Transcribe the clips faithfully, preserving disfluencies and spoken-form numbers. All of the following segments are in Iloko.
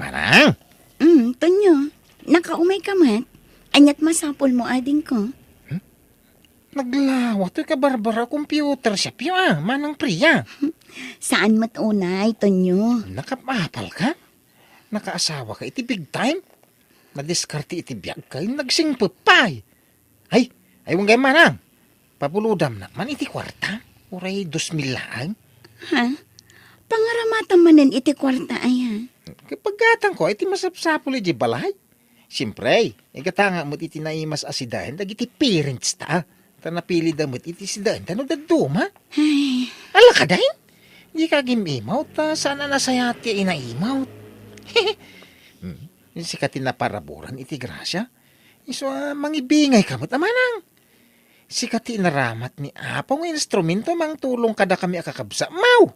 Manang? Mm, Tonyo, nakaumay ka met? Aniat masapulmo, adingko? Hmm? Naglawa toy kabarbara computer shop yo, ah, Manang Priya. Saan met unay, Tonyo? Nakapapal ka? Nakaasawa ka iti big time? Nadiskarte iti biag ka, nagsingpet pay. Ay, ay, wen gayam, Manang. Pabulodam nak man iti kuarta. Uray dos mil laeng. Ha? Pangaramatam manen iti kuarta, aya? Paggatangko iti masapsapul iti balay. Siempre, igatangak met iti naimas a sidaen dagiti parents ta. Ta napilida met iti sidaen ta no dadduma. Ay. Ala ka, dayta? Dika agim-imaw ta saan a nasayaat ti inaimawt. Hmm, sika ti naparaburan iti grasia. Isu a mangibingay ka met a manang. Sika ti inaramat ni Apo nga instrumento mangtulong kadakami a kakabsatmo.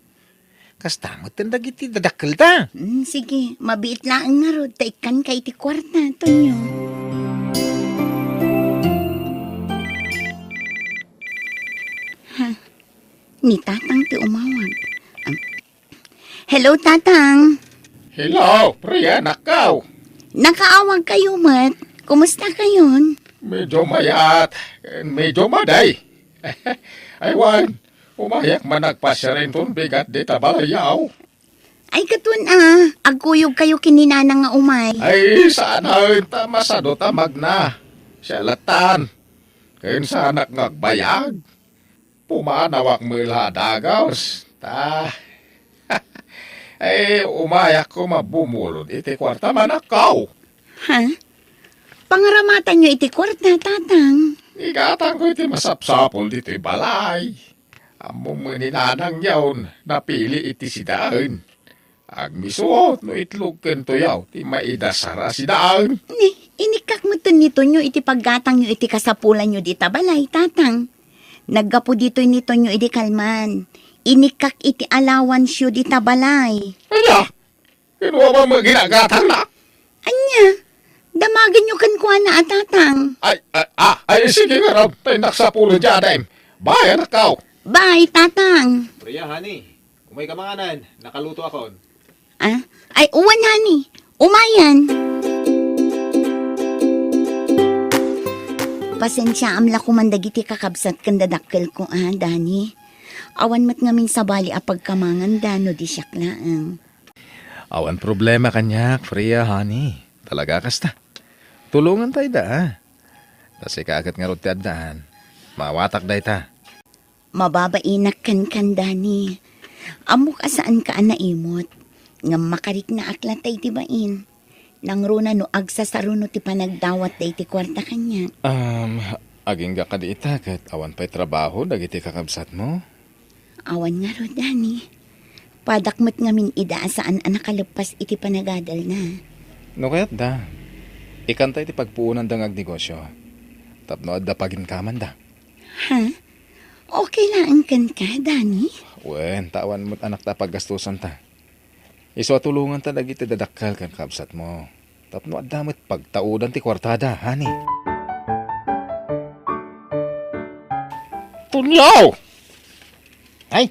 Kasta met dagiti dadakkelda. Mm, sige, mabiit laeng ngarud ta ikkanka iti kuarta, Tonyo. Ha? Ni Tatang ti umawag. Am, Hello, Tatang. Hello, Priya, anakko. Nakaawag kayo met. Kumusta kayon? Medyo mayat, medyo maday. Ay, wen, umayak man nagpasiar inton bigat dita balay yaw. Ay, katon a, agkuyog kayo ken ni Nanang nga umay. Ay, saan ta masado ta magna. Siya latan. Ken saanak nga agbayag. Pumanawak met la a dagus. Ta, ay, umayak koma bumulod iti kuarta, manakko. Ha? Pangaramatanyo iti kuarta, Tatang? Igatangko iti masapsapul ditoy balay. Ammom met ni Nanang yaw, napili iti sidaen. Agmisuot no itlog ken tuyaw ti maidasar a sidaen. Ni, inikkak metten ni Tonyo iti paggatangyo iti kasapulanyo dita balay, Tatang. Naggapu ditoy ni Tonyo idi kalman. Inikkak iti allowance-yo dita balay. Ania? Kinua met ginagatangna? Ania? Damagenyo kenkuana a Tatang. Ay, ay, ah, ay, sige ngarud, ta innak sapulo diay, Dayta. Bye, anakko. Bye, Tatang. Priya, honey, umay ka manganen, nakaluto akon. Ah? Ay, uwan, honey. Umayan. Pasensiaam la koman dagiti kakabsat ken dadakkelko, ah, Dani. Awan met ngamin sabali a pagkamanganda no di siak laeng. Awan problema kaniak, Priya, honey. Talaga kasta. Tulonganta ida, ah. Ta sika ket ngarud ti addaan. Maawatak dayta. Mababainak kenka, Dani. Ammok a saanka a naimut. Ngem makariknaak latta iti bain. Nangruna no agsasaruno ti panagdawat daytoy kuarta kaniak. Um, agingga kadi ita ket awan pay trabaho dagiti kakabsatmo? Awan ngarud, Dani. Padak met ngamin ida a saan a nakaleppas iti panagadalna. No kayatda, ikanta iti pagpuonanda nga agnegosio. Tapno adda paginkamanda. Ha? Okay laeng kenka, Dani? Wen, ta awan met anakta a paggastusanta. Isu a tulonganta dagiti dadakkel ken kabsatmo. Tapno adda met pagtaudan ti kuartada, honey. Tonyo! Ay,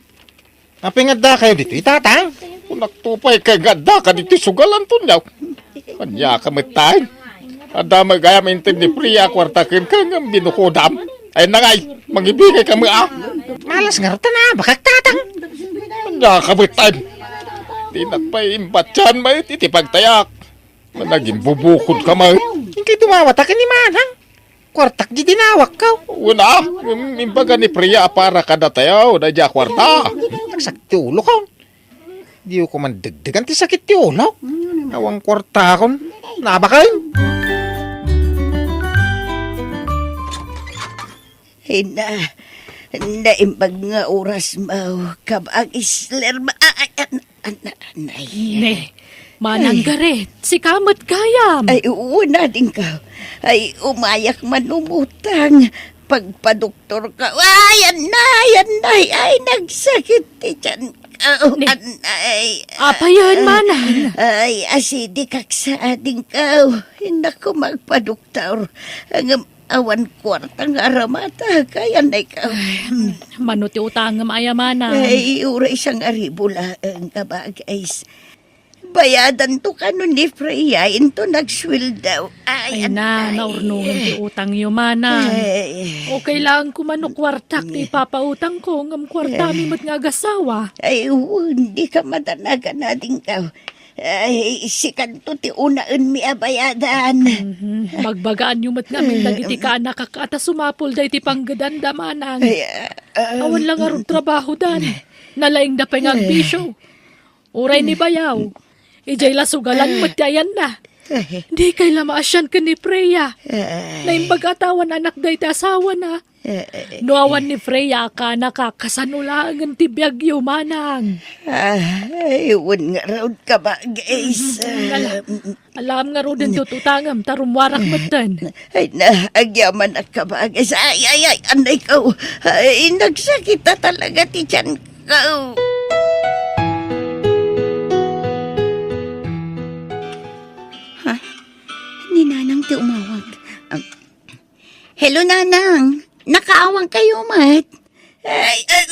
apay nga addakayo ditoy, Tatang? Kunakto pay ket nga addaka ditoy sugalan, Tonyo. Ania ka met tay? Adda met gayam inted ni Priya a kuarta kenka ngem binukodam. Ay, nangay, mangibingay ka met, ah. Malas ngarud ta naabakak, Tatang. Ania ka met tay? Dinak pay imbatian met iti pagtayak. Managimbubukod ka met. Inkay dumawata ken ni Manang. Kuartak di dinawakko. Wen a, im-, imbaga ni Priya a para kadatayo, daydiay a kuarta. Agsak ti ulokon. Diyo ko man degdegan ti sakit ti ulok. Awan kuartakon. Nabakay. Ina, naimbag nga oras mo, kabag isler ma-, ay, ay, an-, an-, anay. Ne, Manang Garet, sika met gayam. Ay, wen a, adingko. Ay, umayak man umutang. Pagpadoktor ka. Ay, anay, anay, ay, nagsakit ti tiyan ko. Ne, anay. Apayen, Manang? Ay, asidikak sa adingko. Innak ko magpadoktor. Ngem awan kuarta nga aramata, kayan na ikaw. Ay, mm, mano ti utangem aya, Manang? Ay, uray sangaribu laeng nga bagay. Bayadanto kano ni Freya inton agsueldo. Ay, Ay na, anay. Naurnongen ti utangyo, manang. Ay. O, kailangan ko man no kuartak ti ipapautangko, ngem kuartami met nga agasawa. Ay, wen, dika madanagan, adingko. Ay, sikanto ti unaenmi a bayadan. Mhm. Magbagaanyo met ngamin dagiti kaanakak a ta sumapulda iti panggedanda, manang. Ay, ah, Awan la ngarud trabahodan. Nalaingda pay nga agbisio. Uray ni bayaw, idiay la sugalan met ti ayanna. Dikay la maasian ken ni Freya. Naimbag a tawan anakda iti asawana. No awan ni Freya a kaanakak, kasano laengen ti biagyo, manang? Ay, wen ngarud, kabagis. Mm, ala. Alam ngaruden ti utangem, ta rummuarak metten. Ay na, agyamanak, kabagis. Ay, ay, ay, anayko. Ay, nagsakit na talaga ti tiyanko. Ha? Ni Nanang ti umawag. Um, Hello, Nanang. Nakaawag kayo met? Ay, ay,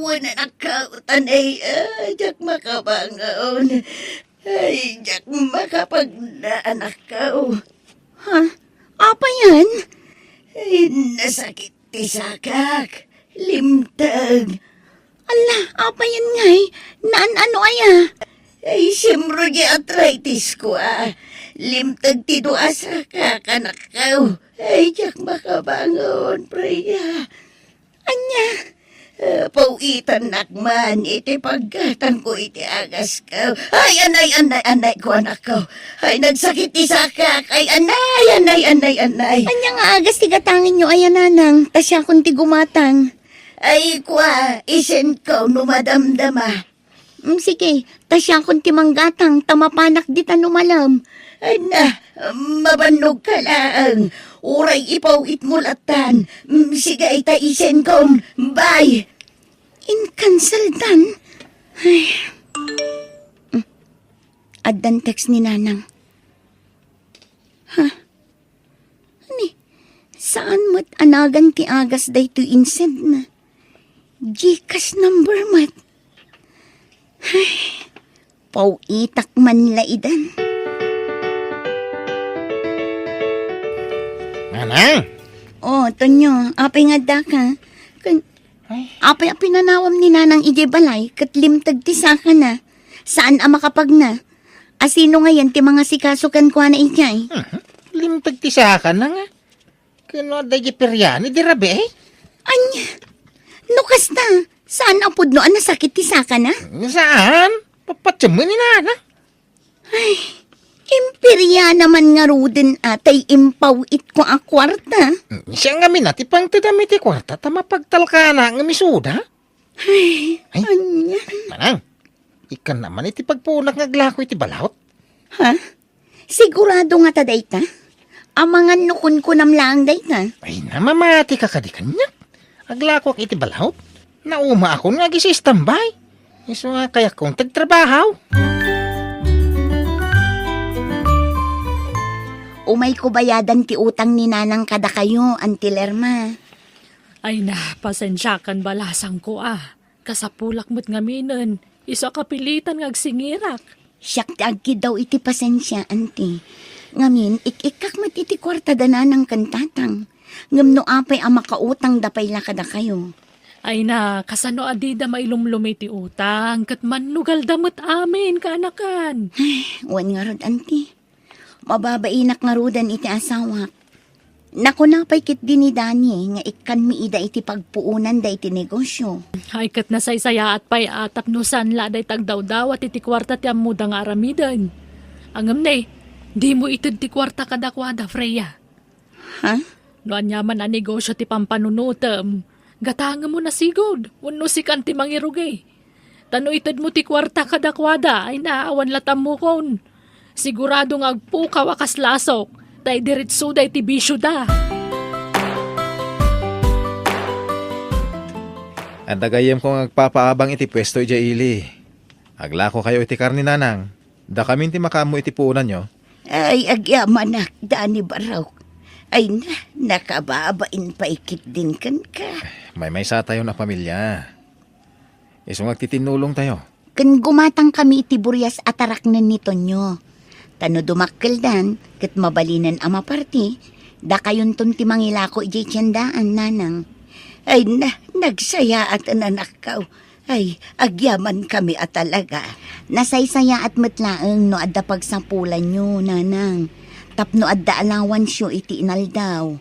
wen, anakko, tanay, ay, diak makabangon. Ay, diak makapagna, anakko. Ha? Apay yan? Ay, nasakit ti sakak. Limteg. Ala, apay yan ngay? Naan-ano aya? Ay, siyempre, di arthritis ko, ah. Limteg ti dua a sakak, anakko. Ay, diak makabangon, Freya. Ania? Ah, pawitannak man iti paggatangko iti agasko. Ay, anay, anay, anayko, anakko. Ay, nagsakit ti sakak. Ay, anay, anay, anay, anay. Ania nga agas ti gatangenyo aya, Nanang? Ta siakon ti gumatang. Ay, kua, isenko no madamdama. Mm, sige, ta siakon ti manggatang, ta mapanak dita no malem. Ay na, mabannogka laeng. Uray ipawitmo lattan. Mm, sige, ta isenkon. Bye! Inkanseldan? Ay. Mm. Addan text ni Nanang. Ha? Ni, saan met a nagan ti agas daytoy insedna? GCash number met. Ay, pawitak man la idan. Nanang! Oh, Tonyo, apay nga addaka? Kun, Ay. Apay a pinanawam ni Nanang idiay balay, ket limteg ti sakana. Saan a makapagna. Asino ngayen ti mangasikaso kenkuana idiay? Mhm. Limteg ti sakana nga. Ken no adda idiay pirian, idi rabii? Ania? No kasta, saan a pudno a nasakit ti sakana? Saan? Papatiemen ni Nana. Ay, impiriana man ngaruden a tay impaw-itko a kuarta. Siya ngamin a ti pangtedam iti kuarta ta mapagtalkana ngem isuda. Ay, Ay, ania? Manang, ikkan naman iti pagpuonak nga aglako iti balaut. Ha? Sigurado ngata dayta? Amangan no kunkunam laeng dayta? Ay, namamatika kadi kaniak. Aglakoak iti balaut. Naumaakon nga agisi-standby. Isu nga kayakkon ti agtrabaho. Umayko bayadan ti utang ni Nanang kadakayo, Auntie Lerma. Ay na, pasensiakan balasangko a. Kasapulak met ngaminen, isu a kapilitan nga agsingirak. Siak ti agkiddaw iti pasensia, Auntie. Ngamin, ik-ikkak met iti kuarta da Nanang ken Tatang. Ngem no apay a makautangda pay la kadakayo? Ay na, kasano a dida mailumlum iti utang, ket mannugalda met amin, kaanakan. Ay, wen ngarud, Auntie. Mababainak ngaruden iti asawak. Nakuna pay ketdi ni Dani nga ikkanmi ida iti pagpuonanda iti negosio. Ay, ket nasaysayaat pay a tapno saan la dayta agdawdawat iti kuarta ti ammoda nga aramiden. Ngem ne, dimo ited ti kuarta kadakuada, Freya. Ha? No aniaman a negosio ti pampanunotem, gatangemon a sigud, wenno sikan ti mangirugi. Ta no itedmo ti kuarta kadakuada, ay na, awan la tammukon. Sigurado nga agpukaw a kas lasok, ta idiretsoda iti bisioda. Adda gayyemko nga agpapaabang iti puesto idiay ili. Aglakokayo iti karne, Nanang. Dakamin ti makaammo iti puonanyo. Ay, agyamanak, Dani Barok. Ay na, nakababain pay ketdin kenka. Maymaysatayon a pamilia. Isu nga agtitinnulongtayo. ken gumatangkami iti burias a taraknen ni Tonyo. Ta no dumakkeldan, ket mabalinen a maparti, dakayonton ti mangilako idiay tiendaan, nanang. Ay na, nagsayaat, anakko. Ay, agyamankami a talaga. Nasaysayaat met laeng no adda pagsapulanyo, nanang. Tapno adda alawansyo iti inaldaw.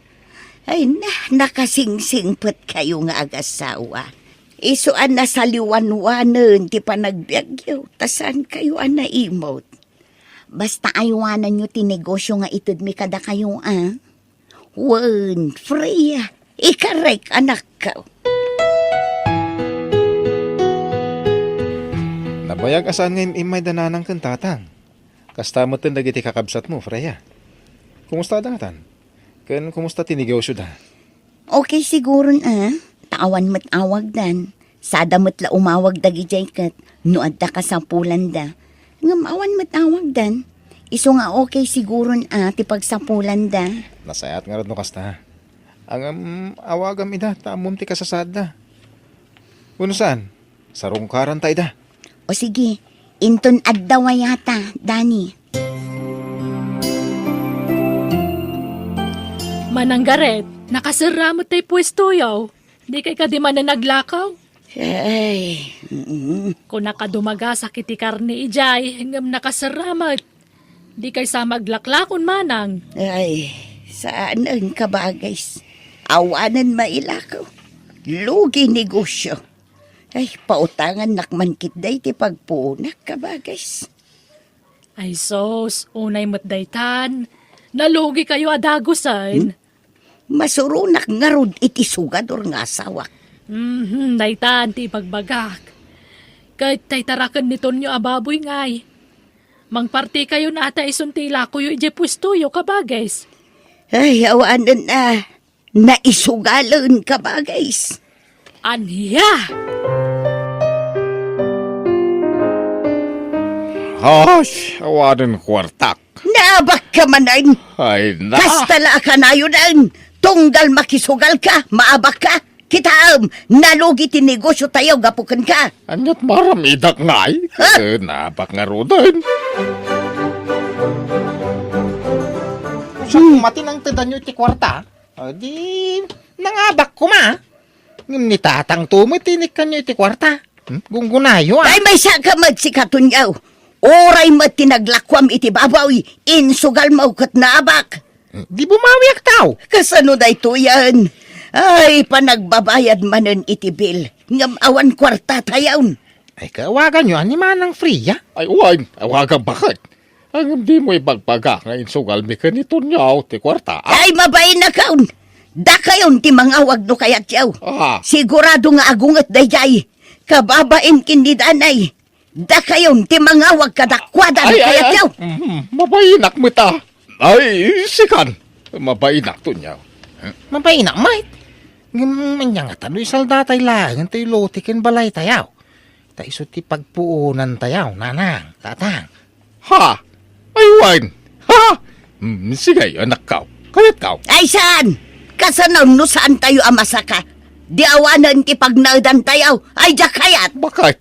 Ay na, nakasingsingpetkayo nga agasawa. Isu a nasaliwanwanen ti panagbiagyo, ta saankayo a naimut. Basta aywananyo ti negosio nga itedmi kadakayo, a? Wen, Freya, ikarek, anakko. Nabayag a saan nga im-immay da nanang ken tatang. Kasta metten dagiti kakabsatmo, Freya. Kumusta datan? Ken kumusta ti negosioda? Okay siguron, a. Ta awan met awagdan. Sada met la umawag dagidiay ket no adda kasapulanda. Ngem awan met awagdan. Isu nga okay siguron, a, ti pagsapulanda. Nasayaat ngarud no kasta. Ngem awagam ida ta ammom ti kasasaadda. Wenno saan? Sarungkaranta ida. O sige, inton adda wayata, Dani. Manang Gareth, nakaserra met tay puestoyo. Dikay kadi manen aglakaw? Ay, mm. Kunaka dumagasak iti karne idiay, ngem nakaserra met. Dikay sa maglaklakon manang. Ay, saanen, kabagays. Awanen mailakaw. Lugi negosio. Ay, pautangannak man ketdi ti pagpuonak, kabagays. Ay sus, unay met daytan. Nalugikayo a dagusen. Hmm? Masuronak ngarud iti sugador nga asawak. Mhm, daytan ti ibagbagak. Ket tay taraken ni Tonyo a baboy ngay. Mangpartikayon a ta isun ti ilakoyo idiay puestoyo, kabagays. Ay, awanen a. Naisugalen, kabagays. Ania? Hash, awanen kuartak. Naabakka manen. Ay, na. Kasta la a kanayonen. Tunggal makisugalka, maabakka. Kitaem, nalugi ti negosio tayo gapu kenka. Aniat maramidak ngay? Ha? Eh, naabak ngaruden. Sa kumatinang tedanyo iti kuarta? O, di, nangabak koma. Ngem ni tatangto met ti inikkanyo iti kuarta. Hmm? Gunggunayo, a. Ay, maysa ka met, sika Tonyo. Uray met ti naglakuam iti baboy, insugalmo ket naabak. Hmm, di bumawiak, taw. Kasano daytoyen? Ay, panagbabayad manen iti bill. Ngem awan kuarta tayon. Ay, kaawaganyo a ni Manang Fria? Ay, wen, awagan baket. Ngem dimo ibagbaga nga insugalmi ken ni Tonyo ti kuarta, a? Ay, mabainakon! Dakayon ti mangawag no kayatyo. Ah. Sigurado nga agunget daydiay. Kababain ken ni Danay. Dakayon ti mangawag kadakuada no kayatyo. Ay, ay, ay. Mhm, mabainak met, a. Ay, sikan. Mabainak, Tonyo. Mabainak met. Ngem ania ngata no isaldatay laeng ti lote ken balaytayo? Ta isu ti pagpuonantayo, nanang, tatang. Ha? Ay, wen. Ha? Mm, sige, anakko. Kayatko. Ay, saan? Kasano no saantayo a masaka? Di awanen ti pagnaedantayo. Ay, diak kayat. Baket?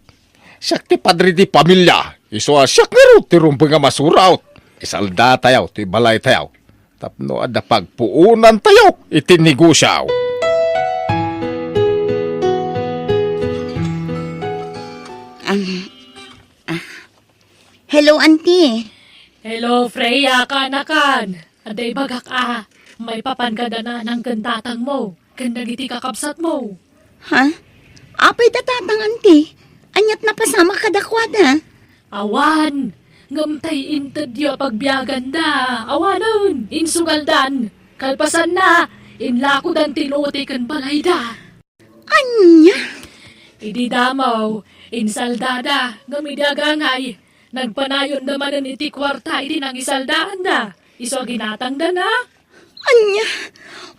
Siak ti padre di pamilia. Isu a siak ngarud ti rumbeng a masurat. Isaldatayo ti balaytayo. Tapno adda pagpuonantayo iti negosio. Ang, ah, hello, Auntie. Hello, Freya, kaanakan. Adda ibagak a, maipapan kada nanang ken tatangmo, ken dagiti kakabsatmo. Ha? Apay da tatang, Auntie? Aniat napasamak kadakuada? Awan, ngem tay intedyo a pagbiaganda, awanen, insugaldan. Kalpasanna, inlakodan ti lote ken balayda. Ania? Idi damo, insaldada, ngem idi agangay, nagpanayonda manen iti kuarta idi nangisaldaanda. Isu a ginatangdana. Ania?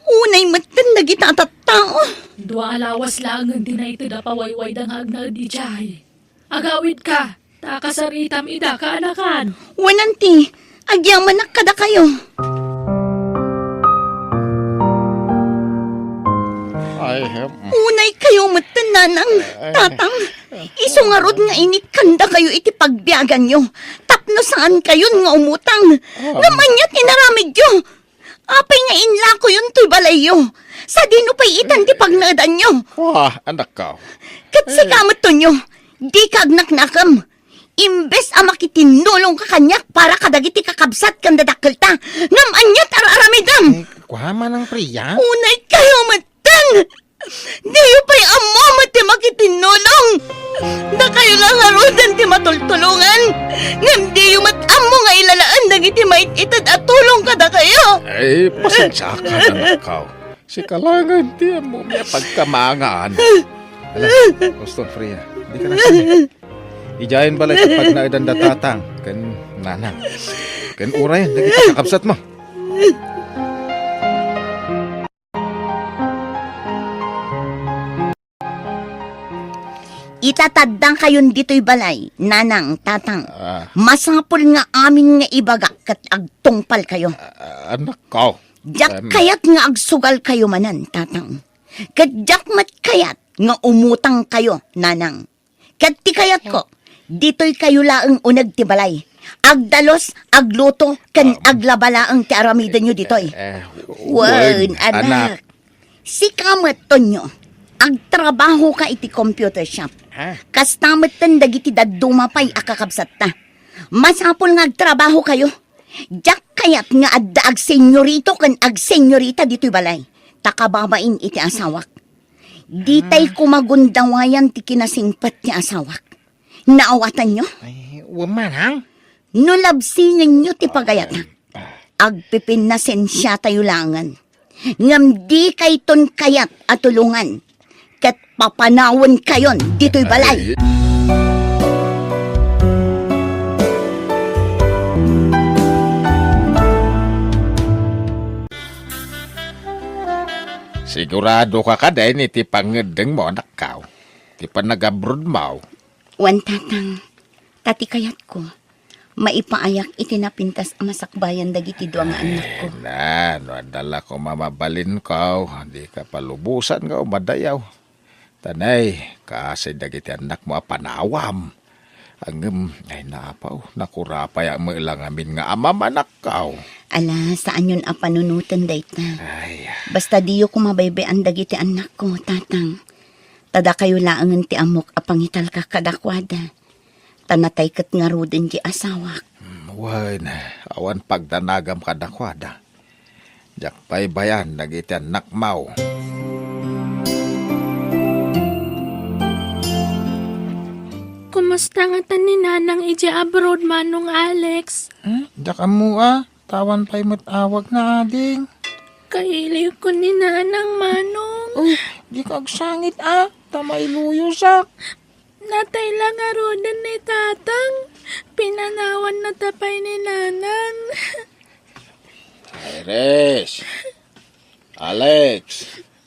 Unay metten dagita a tattao. Dua a lawas laengen ti naited a pawaywayda nga agnaed idiay. Agawidka, ta kasaritam ida, kaanakan. Wen, Auntie, agyamanak kadakayo. Ay, em. Unaykayo metten, nanang, ay, tatang. Isu ngarud nga inikkandakayo iti pagbiaganyo, tapno saankayon nga umutang. Ah. Ngem ania ti inaramidyo? Apay nga inlakoyon toy balayyo? Sadino pay itan ti pagnaedanyo? Ah, anakko. Ket sika met, Tonyo, dika agnaknakem. Imbes a makitinnulongka kaniak para kadagiti kakabsat ken dadakkelta, ngem ania ti ar-aramidem? Eh, kua, Manang Priya? Unaykayo metten! Diyo pay ammo met ti makitinnulong! Dakayo la ngaruden ti matultulongan, ngem diyo met ammo nga ilalaen dagiti mait-ited a tulong kadakayo! Eh, pasensiaka, anakko. Sika laengen ti ammomi a pagkamangan. Ala, Uston Fria, dika nasangit. Idiayen balay ti pagnaedan da Tatang ken Nanang. Ken urayen dagiti kakabsatmo. Itataddangkayon ditoy balay, Nanang, Tatang. Ah. Masapul nga amin nga ibagak ket agtungpalkayo. Ah, anakko. Diak Em. kayat nga agsugalkayo manen, Tatang. Ket diak met kayat nga umutangkayo, Nanang. Ket ti kayatko, ditoykayo laeng uneg ti balay. Agdalus, agluto, ken Am. aglaba laeng ti aramidenyo ditoy. Eh, Wen, wen, anak. anak. Sika met, Tonyo, agtrabahoka iti computer shop. Ha? Kasta metten dagiti dadduma pay a kakabsatta. Masapul nga agtrabahokayo. Diak kayat nga adda agsenyorito ken agsenyorita ditoy balay. Ta kababain iti asawak. Ditay Ah. koma gundawayan ti kinasingpet ti asawak. Naawatanyo? Ay, wen, Manang. No labsingenyo ti pagayatak, agpipinnasensiatayo laengen. Ngem dikayton kayat a tulongan, ket papanawenkayon ditoy balay. Ay. Siguradoka kadin iti pangngeddengmo, anakko, ti panagabrodmo? Wen, Tatang, ta ti kayatko, maipaayak iti napintas a masakbayan dagiti dua nga annakko. Ay, na, no adda la koma mabalinko, dika palubosan nga umadayaw. Ta nay, kaasi dagiti annakmo a panawam. Ngem, ay, napaw, nakurapay met la ngamin nga amam, anakko. Ala, saanyon a panunoten dayta. Ay. Basta diyo koma baybay-an dagiti annakko, Tatang. Ta dakayo laengen ti ammok a pangitalka kadakuada. Ta natay ket ngaruden ti asawak. Mm, wen, awan pagdanagam kadakuada. Diak baybay-an dagiti annakmo. Kumusta ngata ni Nanang idiay abroad, Manong Alex? Hmm? Diak ammo a. Ta awan pay met awagna, ading. Kailiwko ni Nanang, Manong. Oh, dika agsangit a, ta mailuyosak. Natay la ngaruden ni Tatang. Pinanawannata pay ni Nanang. Iris. Alex.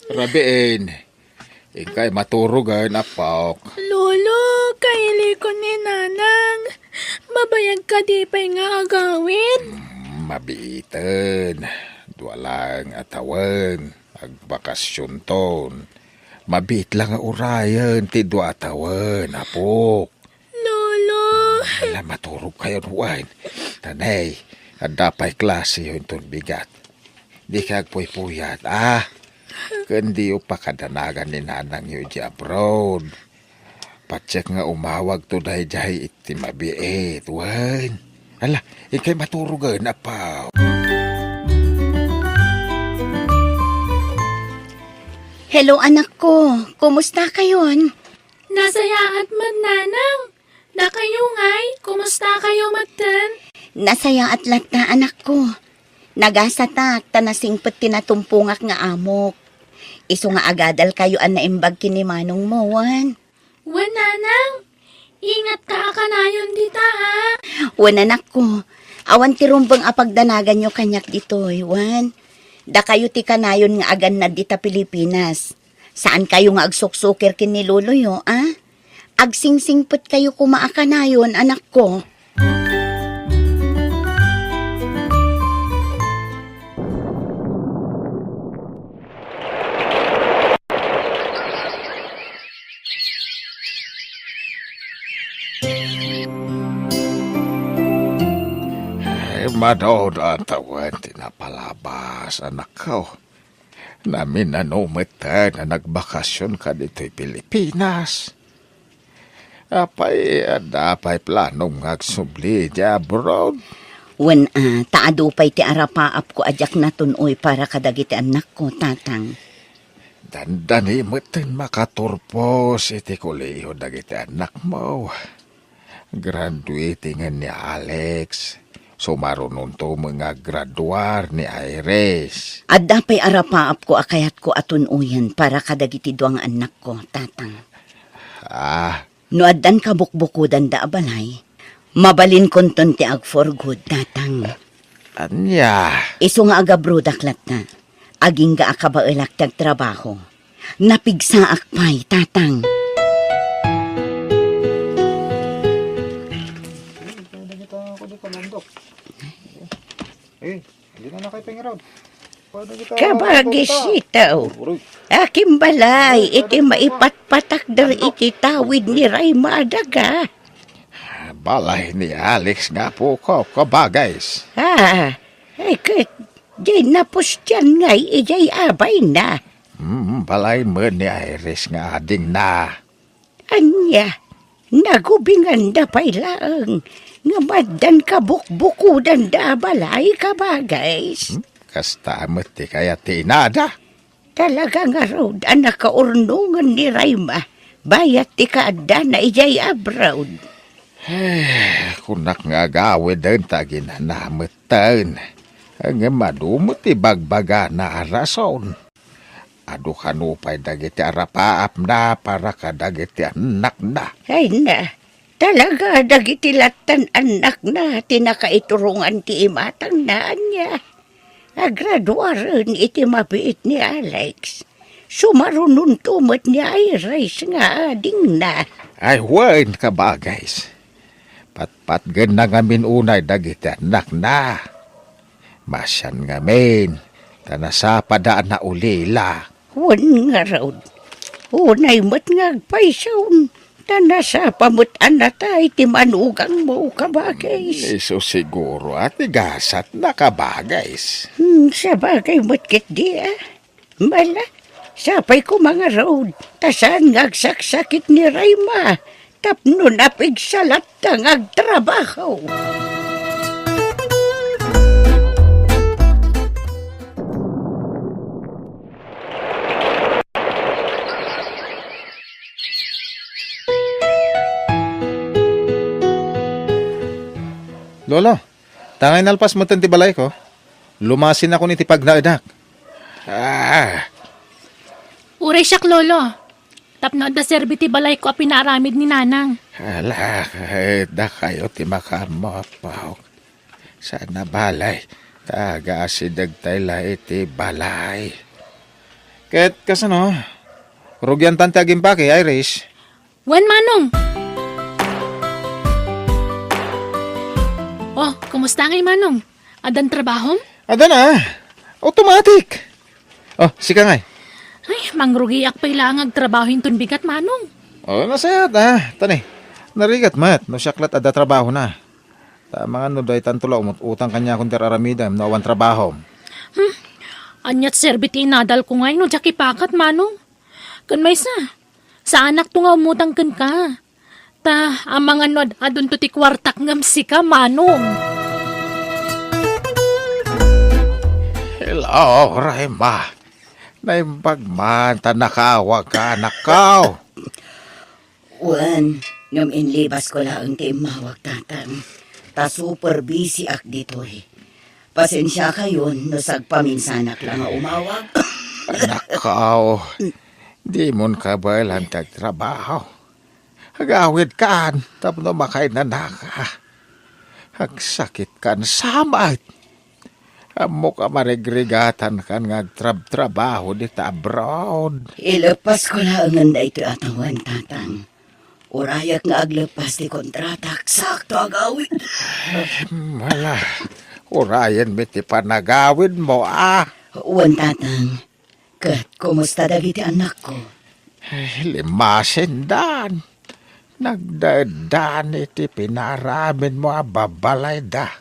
Rabiin. Inkay maturogen, apok. Lolo, kailikon ni Nanang. Mabayag kadi pay nga agawid? Mm, mabiiten. Dua laeng a tawen. Agbakasionton. Mabiit la nga urayen ti dua a tawen, apok. Lolo! Ala, maturogkayon wen. Ta nay, adda pay klaseyo inton bigat. Dika agpuypuyat, a? Ken diyo pakadanagan ni nanangyo idiay abroad. Patiek nga umawagto daydiay iti mabiit, wen. Ala, inkay maturogen, apok. Hello, anakko. Kumusta kayon? Nasayaat met, Nanang. Dakayo ngay, kumusta kayo metten? Nasayaat latta, anakko. Nagasatak ta nasingpet ti natumpongak nga amok. Isu nga agadal kayo a naimbag ken ni manongmo, wen? Wen, Nanang. Ingatka a kanayon dita, a? Wen, anakko. Awan ti rumbeng a pagdanaganyo kaniak ditoy, wen? Dakayo ti kanayon nga agannad dita Pilipinas. Saan kayo nga agsuksukir ken ni loloyo, a? Agsingsingpet kayo koma a kanayon, anakko. Mano a tawen ti napalabas, anakko. Naminano met a nagbakasyon ka ditoy Pilipinas. Apay, adda pay planom nga agsubli idiay abroad? Wen, a, ta adu pay ti arapaapko a diak natun-oy para kadagiti annakko, Tatang. Dandani metten makaturpos iti kolehiyo dagiti annakmo. Graduating ni Alex. Sumarunonto met nga aggraduar ni Iris. Adda pay arapaapko a kayatko a tun-oyen para kadagiti dua nga annakko, Tatang. Ah. No addan kabukbukodanda a balay, mabalinkonton ti ag-for good, Tatang. Ania? Isu nga agabrodak latta, agingga a kabaelak ti agtrabaho. Napigsaak pay, Tatang. Eh, di na nakay pangiraw. Kabagis itaw. Akin balay iti maipatpatakder iti tawid ni Rayma a daga. Balay ni Alex nga apok, kabagis. Ah, ay ket, di napustian ngay idiay abayna. Hmm, balay met ni Iris nga adingna. Ania, nagubinganda pay laeng, ngem addan kabukbukudanda a balay, kabagis. Hmm, kasta met ti kayat ti inada. Talaga ngarud a nakaurnongen ni Rayma, bayat ti kaaddana idiay abroad. Eh, kunak nga agawiden ta aginana metten. Ngem adu met ti bagbagana a rason. Adu kano pay dagiti arapaapna para kadagiti annakna. Ay na, talaga dagiti lattan annakna ti nakaiturongan ti imatangna, ania. Agraduaren iti mabiit ni Alex. Sumarunonto met ni Iris nga adingna. Ay wen, kabagis. Patpatgenna ngamin unay dagiti annakna. Masian ngamin, ta nasapada a naulila. Wen ngarud, unay met nga agpayson, ta nasapa met a natay ti manugangmo, kabagis. Isu siguro a ti gasatna, kabagis. Hmm, sabagay met ketdi, a. Mala, sapay koma ngarud, ta saan nga agsaksakit ni Rayma tapno napigsa latta nga agtrabaho. Lolo, tangay nalpas metten ti balayko. Lumasinakon iti pagnaedak. Ah. Uray siak, Lolo. Tapno adda serbi ti balayko a pinaaramid ni Nanang. Ala, ket dakayo ti makaammo, Apo. Saan a balay, ta agaasidegtay la iti balay. Ket kasano, rugiantan ti agimpake, Iris? Wen, Manong. Oh, kumusta ngay, Manong? Addan trabahom? Adda na. Automatic. Oh, sika ngay? Ay, mangrugiak pay laeng agtrabaho inton bigat, Manong. Oh, nasayaat, ah. Tani, narigat met no siak lat adda trabahona. Ta amangan no daytanto la umut-utang kaniakon ti ar-aramidem no awan trabahom. Hmm. Aniat serbi ti inadalko ngay no diak ipakat, Manong? Ken maysa, saanakto nga umutang kenka. Ta amangan no ad-adunto ti kuartak ngem sika, Manong. Hello, Rayma. Naimbag man ta nakaawagka, anakko. Wen, ngem inlibasko laeng ti immawag, Tatang. Ta super busy ak ditoy. Pasensiakayon no sagpaminsanak la nga umawag. Anakko, dimon kabaelan ti agtrabaho. Agawidkan tapno makainanaka. Agsakitkan sa met. Ammok a marigrigatankan nga agtrabtrabaho dita abroad. Ileppasko laengen daytoy a tawen, Tatang. Urayak nga agleppas ti kontratak, sakto agawid. Mala, urayenmi ti panagawidmo, a. Wen, Tatang. Ket kumusta dagiti annakko? Ay, limasindan. Nagdaeddan iti pinaaramidmo a babalayda.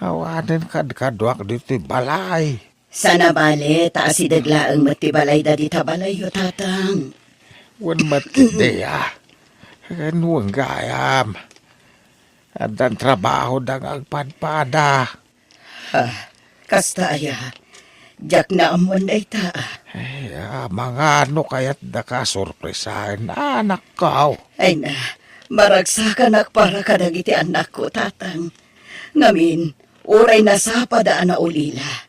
Awanen kadkaduak ditoy balay. Saan a bale, ta asideg laeng met ti balayda dita balayyo, Tatang. Wen met ketdi, a. Ken wen gayam. Addan trabahoda nga agpadpada. Ha, kasta aya? Diak naammoan dayta, a. Ay, a, mangano kayatdaka sorpresaen, anakko? Ay na, maragsakanak para kadagiti annakko, Tatang. Ngamin, uray nasapada a naulila,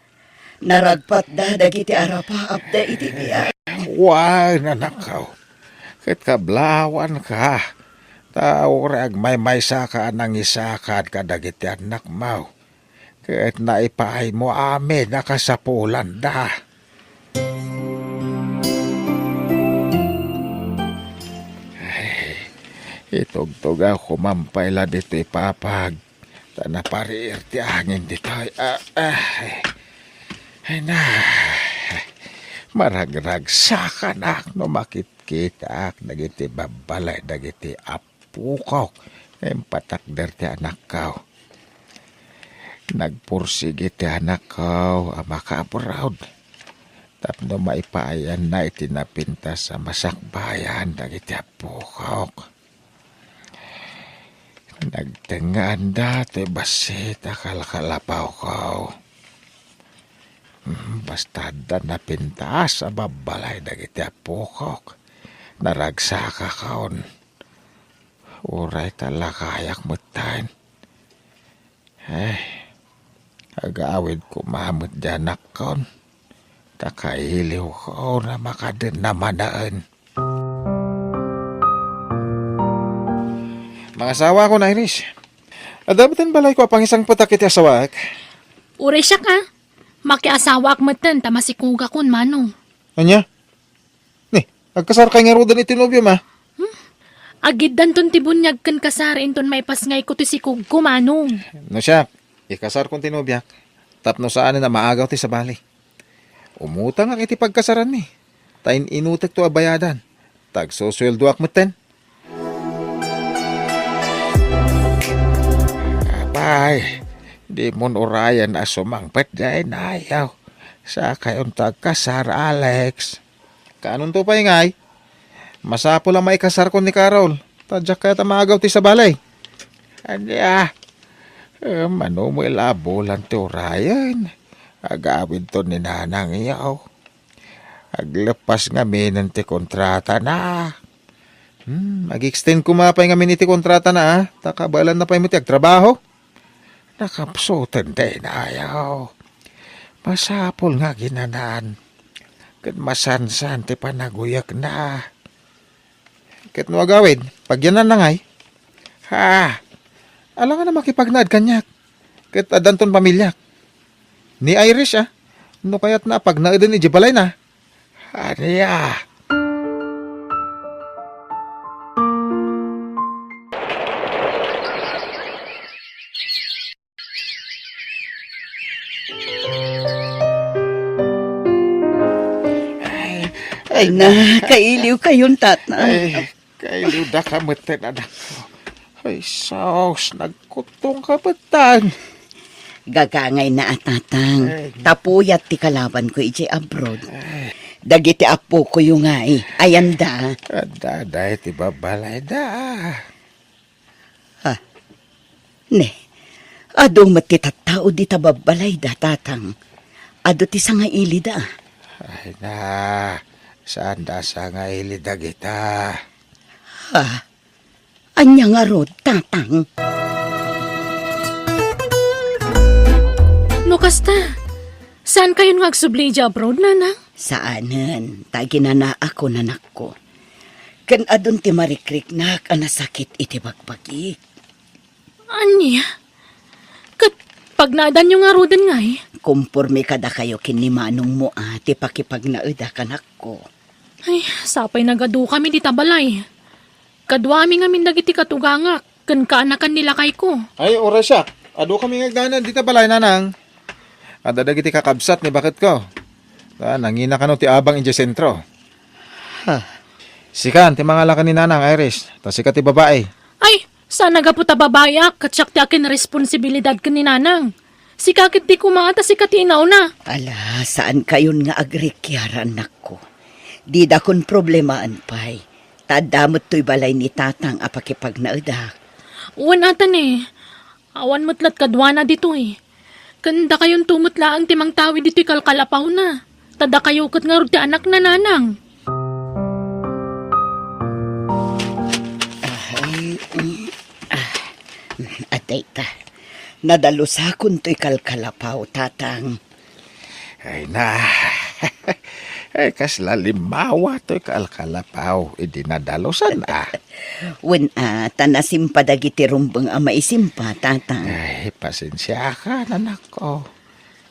naragpatda dagiti arapaapda iti biag. Wen, anakko, ket kablawanka, ta uray agmaymaysaka a nangisakad kadagiti annakmo, ket naipaaymo amin a kasapulanda. Ay, itugtugawko man pay la ditoy papag, ta napariir ti angin ditoy. Ah, ah, ay. Ay na, maragragsakanak no makitkitaak dagiti babbalay dagiti apokok nga impatakder ti anakko. Nagpursigi ti anakko a maka-abroad tapno maipaayanna iti napintas a masakbayan dagiti apokok. Nagtengngaanda ti bassit a kalkalapawko. Hmm, basta adda napintas a babbalay dagiti apokok, naragsakakon. Uray ta lakayak metten. Ay, agawid koma met diay anakkon. Ta kailiwko a makadenna manaen. Mangasawakon, Iris. Adda metten balayko a pangisangpetak iti asawaek. Uray siak, a. Makiasawaak metten ta masikogakon, Manong. Ania? Ni, agkasarkay ngaruden iti nobiom, a? Hmm? Agiddanton ti buniag ken kasar inton maipasngayko ti sikogko, Manong. No siak, ikasarkon ti nobiak, tapno saanen a maagaw ti sabali. Umutangak iti pagkasaranmi, ta in-inutekto a bayadan, ta agsusueldoak metten. Apay, dimon urayen a sumangpet diay, nayaw. Sakayon ta agkasar, Alex. Kaanonto pay ngay? Masapul a maikasarkon ni Carol, ta diak kayat a maagaw ti sabali. Ania? Eh, mano met la a bulan ti urayen. Agawidton ni Nanang, yaw. Aglepas ngaminen ti kontratana. Hmm, ag-extend koma pay ngamin iti kontratana, a. Ta kabaelanna pay met ti agtrabaho. Nakapsuten dayta, ayaw. Masapul nga aginanan. Ket masansan ti panaguyekna. Ket no agawid, pagyananna ngay? Ha? Alangan a makipagnaed kaniak. Ket addanton pamiliak. Ni Iris, a. No kayatna a pagnaeden idiay balayna. Ania? Ay, ay, na, kailiwkayon, Tatang. Ay, kailiwdaka metten, anakko. Ay, sus, nagkuttongka metten. Gagangayna a, Tatang. Ay. Ta puyat ti kalabanko idiay abroad. Ay. Dagiti apokoyo ngay, ayanda. Adda, adda iti babbalayda. Ha? Ne, adu met ti tattao dita babbalayda, Tatang. Adu ti sangailida. Ay na, saanda a sangaili dagita. Ha? Ania ngarud, Tatang? No kasta, saankayon nga agsubli idiay abroad, Nanang? Saanen, ta aginanaakon, anakko. Ken adun ti marikriknak a nasakit iti bagbagik. Ania? Ket pagnaedanyo ngaruden ngay? Komporme kadakayo ken ni manongmo a ti pakipagnaedak, anakko. Ay, sapay nagadukami dita balay. Kaduami ngamin dagiti katugangak ken kaanakan ni lakayko. Ay, uray siak. Adukami nga agnaed dita balay, Nanang. Adda dagiti kakabsat ni baketko. Ta nangina kano ti abang idiay sentro. Ha. Sika ti mangalakan ni Nanang, Iris. Ta sika ti babai. Ay, saan a gapu ta babaiak, ket siak ti akin responsibilidad ken ni Nanang. Sika ketdi koma ta sika ti inauna. Ala, saankayon nga agrikiar, annakko. Didakon problemaen pay. Ta adda met toy balay ni Tatang a pakipagnaedak. Wen, ata ne. Awan met lat kaduana ditoy. Ken dakayonto met laeng ti mangtawid ditoy kalkalapawna. Ta dakayo ket ngarud ti anakna, Nanang. Ay, mm, ah, adayta. Nadalosakon toy kalkalapaw, Tatang. Ay na. Ay, kasla limmawa toy kalkalapaw idi nadalusan, a. Wen, a, ta nasimpa dagiti rumbeng a maisimpa, Tatang. Ay, pasensiaka, anakko.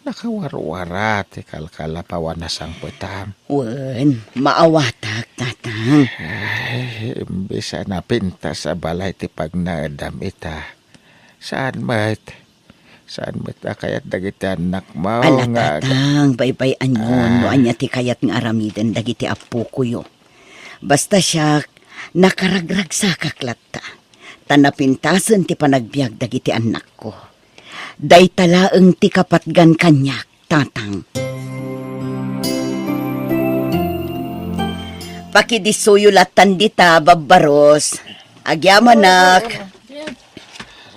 Nakawarwara ti kalkalapaw a nasangpetam. Wen, maawatak, Tatang. Ay, imbes a napintas a balay ti pagnaedam ita, saan met, saan met a kayat dagiti annakmo. Ala, nga ag- Tatang, baybay-anyon no Ah. ania ti kayat nga aramiden dagiti appokoyo. Basta siak, nakaragragsakak latta, ta napintasen ti panagbiag dagiti annakko. Dayta laeng ti kapatgan kaniak, Tatang. Pakidissoyo lattan dita, Babbaros. Agyamanak.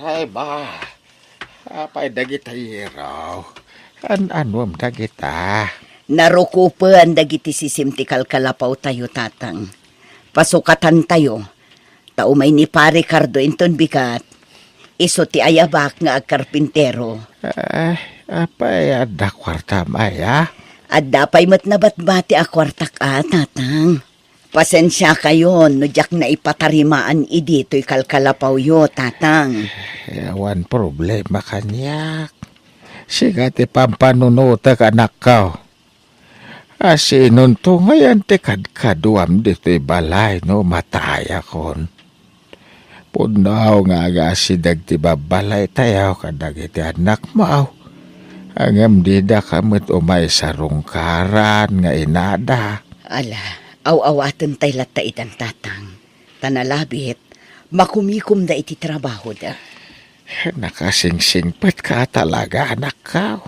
Ay, ba. Apay dagita, Iraw? An-anuem dagita? Narukopen dagiti sisim ti kalkalapawtayo, Tatang. Pasukatantayo. Ta umay ni Pare Cardo inton bigat, isu ti ayabak nga agkarpintero. Ah, apay, adda kuartam aya? Adda pay met nabatbati a kuartak a, Tatang. Pasensiakayon no diak naipatarimaan idi toy kalkalapawyo, Tatang. Eh, awan problema kaniak. Sika ti pampanunotek, anakko. Asinonto ngayen ti kadkaduam ditoy balay no matayakon? Pudno nga agasideg ti babbalaytayo kadagiti annakmo, ngem didaka met umay sarungkaran nga inada. Ala, aw-awatentay latta itan, Tatang. Ta nalabit, makumikomda iti trabahoda. Nakasingsingpetka talaga, anakko.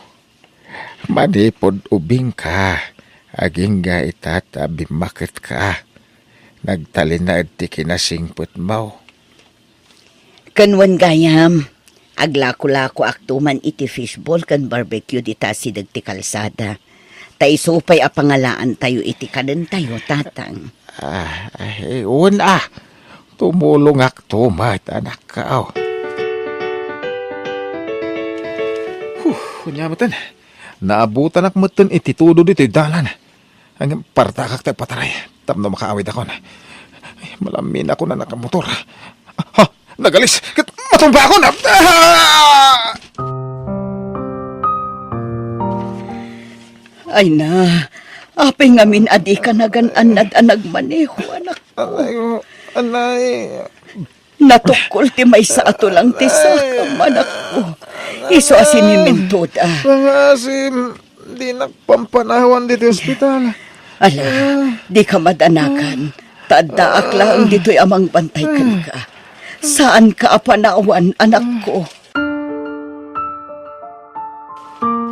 Manipud ubingka, agingga ita ta bimmaketka. Nagtalinaed ti kinasingpetmo. Ken wen gayam, aglakolakoakto man iti fishball ken barbecue dita asideg ti kalsada. Ta isu pay a pangalaantayo iti kanentayo, Tatang. Ah, eh, wen a. Tumulongakto met, anakko. Huh, ania metten. Naabutanak metten iti tudo ditoy dalan. Ngem partakak ti agpataray tapno makaawidakon. Ay, malaminakon a nakamotor. Ha, nagalis ket matumbakon. Ah! Ay na, apay ngamin a dika nagan-annad a nagmaneho, anakko. Anay, anay. Natukkol ti maysa a tulang ti sakam, anakko. Isu a sinimintoda. Pangasim, dinak pampanawan ditoy ospital. Ala, dika madanagan. Ta addaak laeng ditoy a mangbantay kenka. Saanka a panawan, anakko.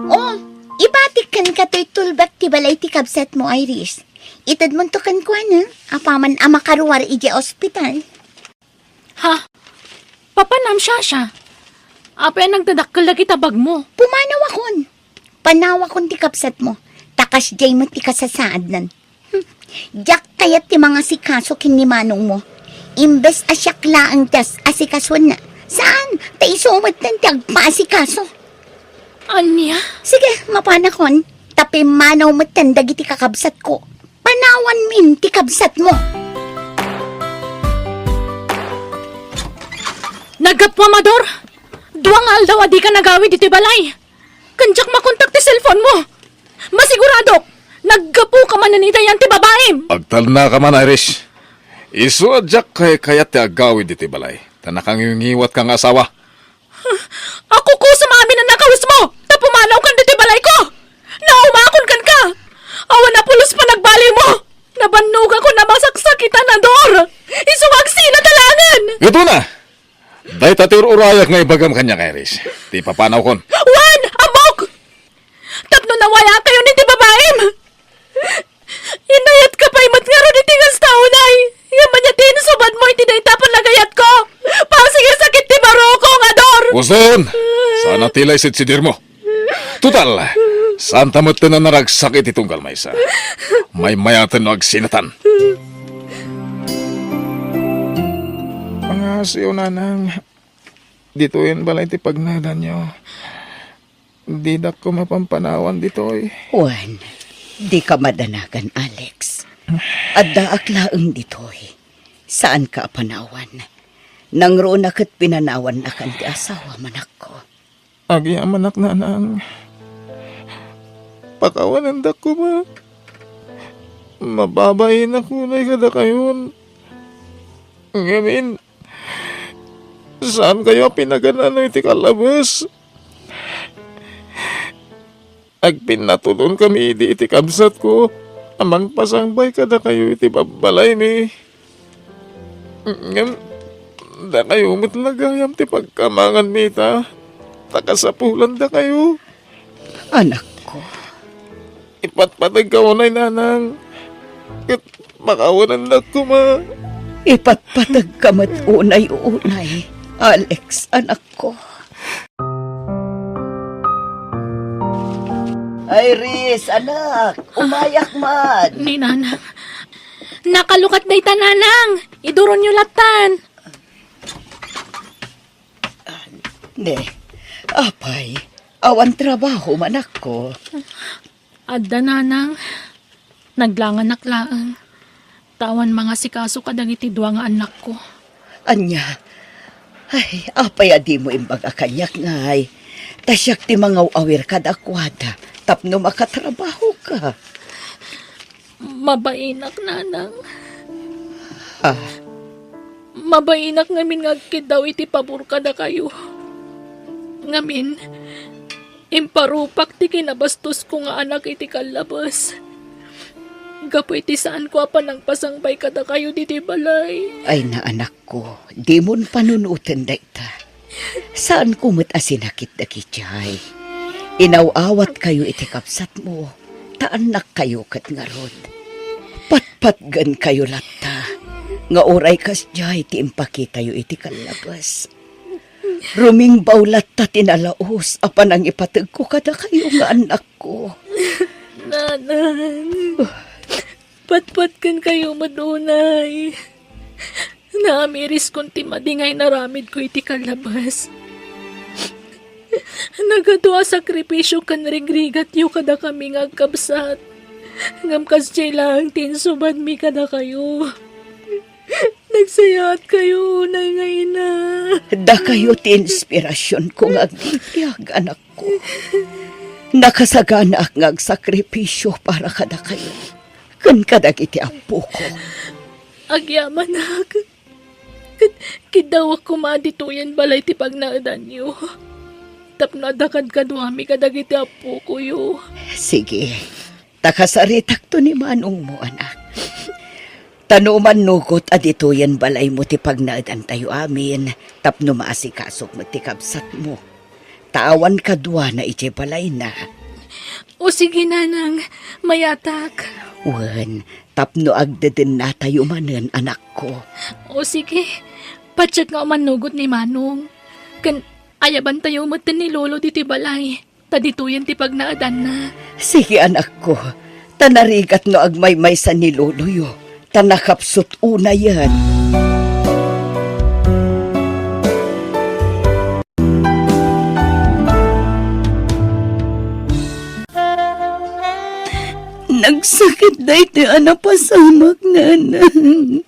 Oh, ibatik kenka toy tulbek ti balay ti kabsatmo, Iris. Itedmonto kenkuana, apaman a makaruar idiay ospital. Ha? Papanam, Shasha? Apay a nagdadakkel dagiti bagmo? Pumanawakon. Panawakon ti kabsatmo. Ta kasdiay met ti kasasaadnan. Hmm. Diak kayat ti mangasikaso ken ni manongmo. Imbes a siak laeng ti as-, asikasoenna. Saan? Ta isu metten ti agpaasikaso. Ania? Sige, mapanakon. Ta pimmanaw metten dagiti kakabsatko. Panawanmin ti kabsatmo. Naggapu, Amador! Dua nga aldaw a dika nagawid iti balay. Ken diak makontak ti cellphone mo. Masiguradok, naggapuka manen iti ayan ti babaim. Agtalnaka man, Iris. Isu a diak kaykayat ti agawid iti balay, ta nakangiwngiwatka nga asawa. Akukusam amin a nakawismo, ta pumanawkan ditoy balayko. Naumakon kenka. Awan a pulos panagbaliwmo. Nabannogakon a masaksakitan a Dor. Isu nga agsina ta laengen. Ket una, dayta ti ur-urayak nga ibagam kaniak, Iris. Ti papanawkon. Wen, a Wayakayon iti babaim! Innayatka pay met ngarud iti kasta unay! Ngem ania ti insubadmo iti dayta a panagayatko? Pasig a sakit ti barukong, Ador! Uson! Saan a ti la isidsidirmo. Total, saanta met ti naragsak iti tunggal maysa. Maymayaten no agsinatan. Mangasiw, nanang. Ditoyen balay ti pagnaedanyo. Didak koma pampanawan ditoy. Wen, dika madanagan, Alex. Addaak laeng ditoy. Saanka a panawan. Nangruna ket pinanawannakan ti asawam, anakko. Agyamanak, nanang. Pakawanendak koma. Mababainak unay kadakayon. Ngamin, saankayo a pinagan-ano iti kallabes. Agpinnatudon kami idi iti kabsatko a mangpasangbay kadakayo iti babbalaymi. Ngem dakayo met la gayam ti pagkamanganmi ita, ta kasapulandakayo. Anakko. Ipatpategka unay, nanang, ket pakawanendak koma. Ipatpategka met unay, unay, Alex, anakko. Iris, anak, umayak man. Ni nanang. Nakalukat dayta, nanang. Iduronyo lattan. Ne, apay, awan trabaho, manakko. Adda, nanang. Naglanganak laeng. Ta awan mangasikaso kadagiti dua nga annakko. Ania? Ay, apay a dimo imbaga kaniak, ngay? Ta siak ti mangaw-awir kadakuada tapno makatrabahoka. Mabainak, nanang. Ha? Mabainak ngamin nga agkiddaw iti pabor kadakayo. Ngamin, imparupak ti kinabastosko nga anak iti kallabes. Gapu iti saanko a panangpasangbay kadakayo ditoy balay. Ay, naanakko, dimon panunoten dayta. Saanko met a sinakit dagiti ay. Inaw-awatkayo iti kabsatmo, ta annakkayo ket ngarud. Patpatgenkayo latta, nga uray kasdiay ti impakitayo iti kallabes. Rumingbaw latta ti nalaus a panangipategko kadakayo nga annakko. Nanang, patpatgenkayo met unay. Naamiriskon ti madi nga inaramidko iti kallabes. Nagadu a sakripisio ken rigrigatyo kadakami nga agkabsat. Ngem kasdiay laeng ti insubadmi kadakayo. Nagsayaatkayo unay nga ina. Dakayo ti inspirasionko nga agbibiag, anakko. Nakasaganaak nga agsakripisio para kadakayo ken kadagiti appoko. Agyamanak. Ket kiddawak koma ditoyen balay ti pagnaedanyo. Tapno adda kadkaduami kadagiti appokoyo. Sige. Ta kasaritakto ni manongmo, anak. Ta no umannugot a ditoyen balaymo ti pagnaedantayo amin, tapno maasikasok met ti kabsatmo. Ta awan kaduana idiay balayna. O sige, nanang, mayatak. Wen, tapno agdedennatayo manen, anakko. O sige, patiek nga umannugot ni manong. Ken ayabantayo metten ni lolo ditoy balay. Ta ditoyen ti pagnaedanna. Sige, anakko, ta narigat no agmaymaysa ni loloyo, ta nakapsut unayen. Nagsakit daytoy a napasamak, nanang.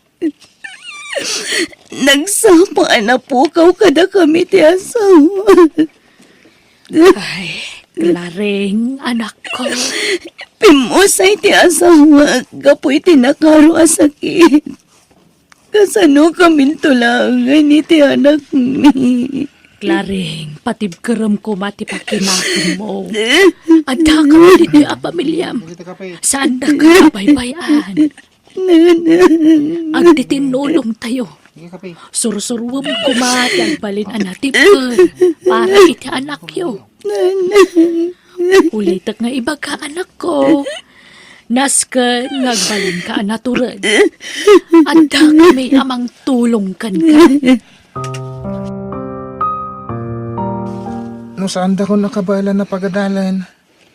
Nagsapa a napukaw kadakami ti asawa. Ay, Claring, anakko. Pimmusay ti asawa gapu iti nakaro a sakit. Kasano kaminto laengen iti anakmi? Claring, patibkerem koma ti pakinakemmo. Adda kami ditoy a pamiliam. Saandaka a baybay-an. Nanang. Agtitinnulongtayo. Sige, kape. Sursuruem koma ti agbalin a natibker para iti anakyo. Nanang. Ulitek nga ibaga, anakko. Nasken nga agbalinka a natured. Adda kami a mangtulong kenka. No saandakon a kabaelan a pagadalen,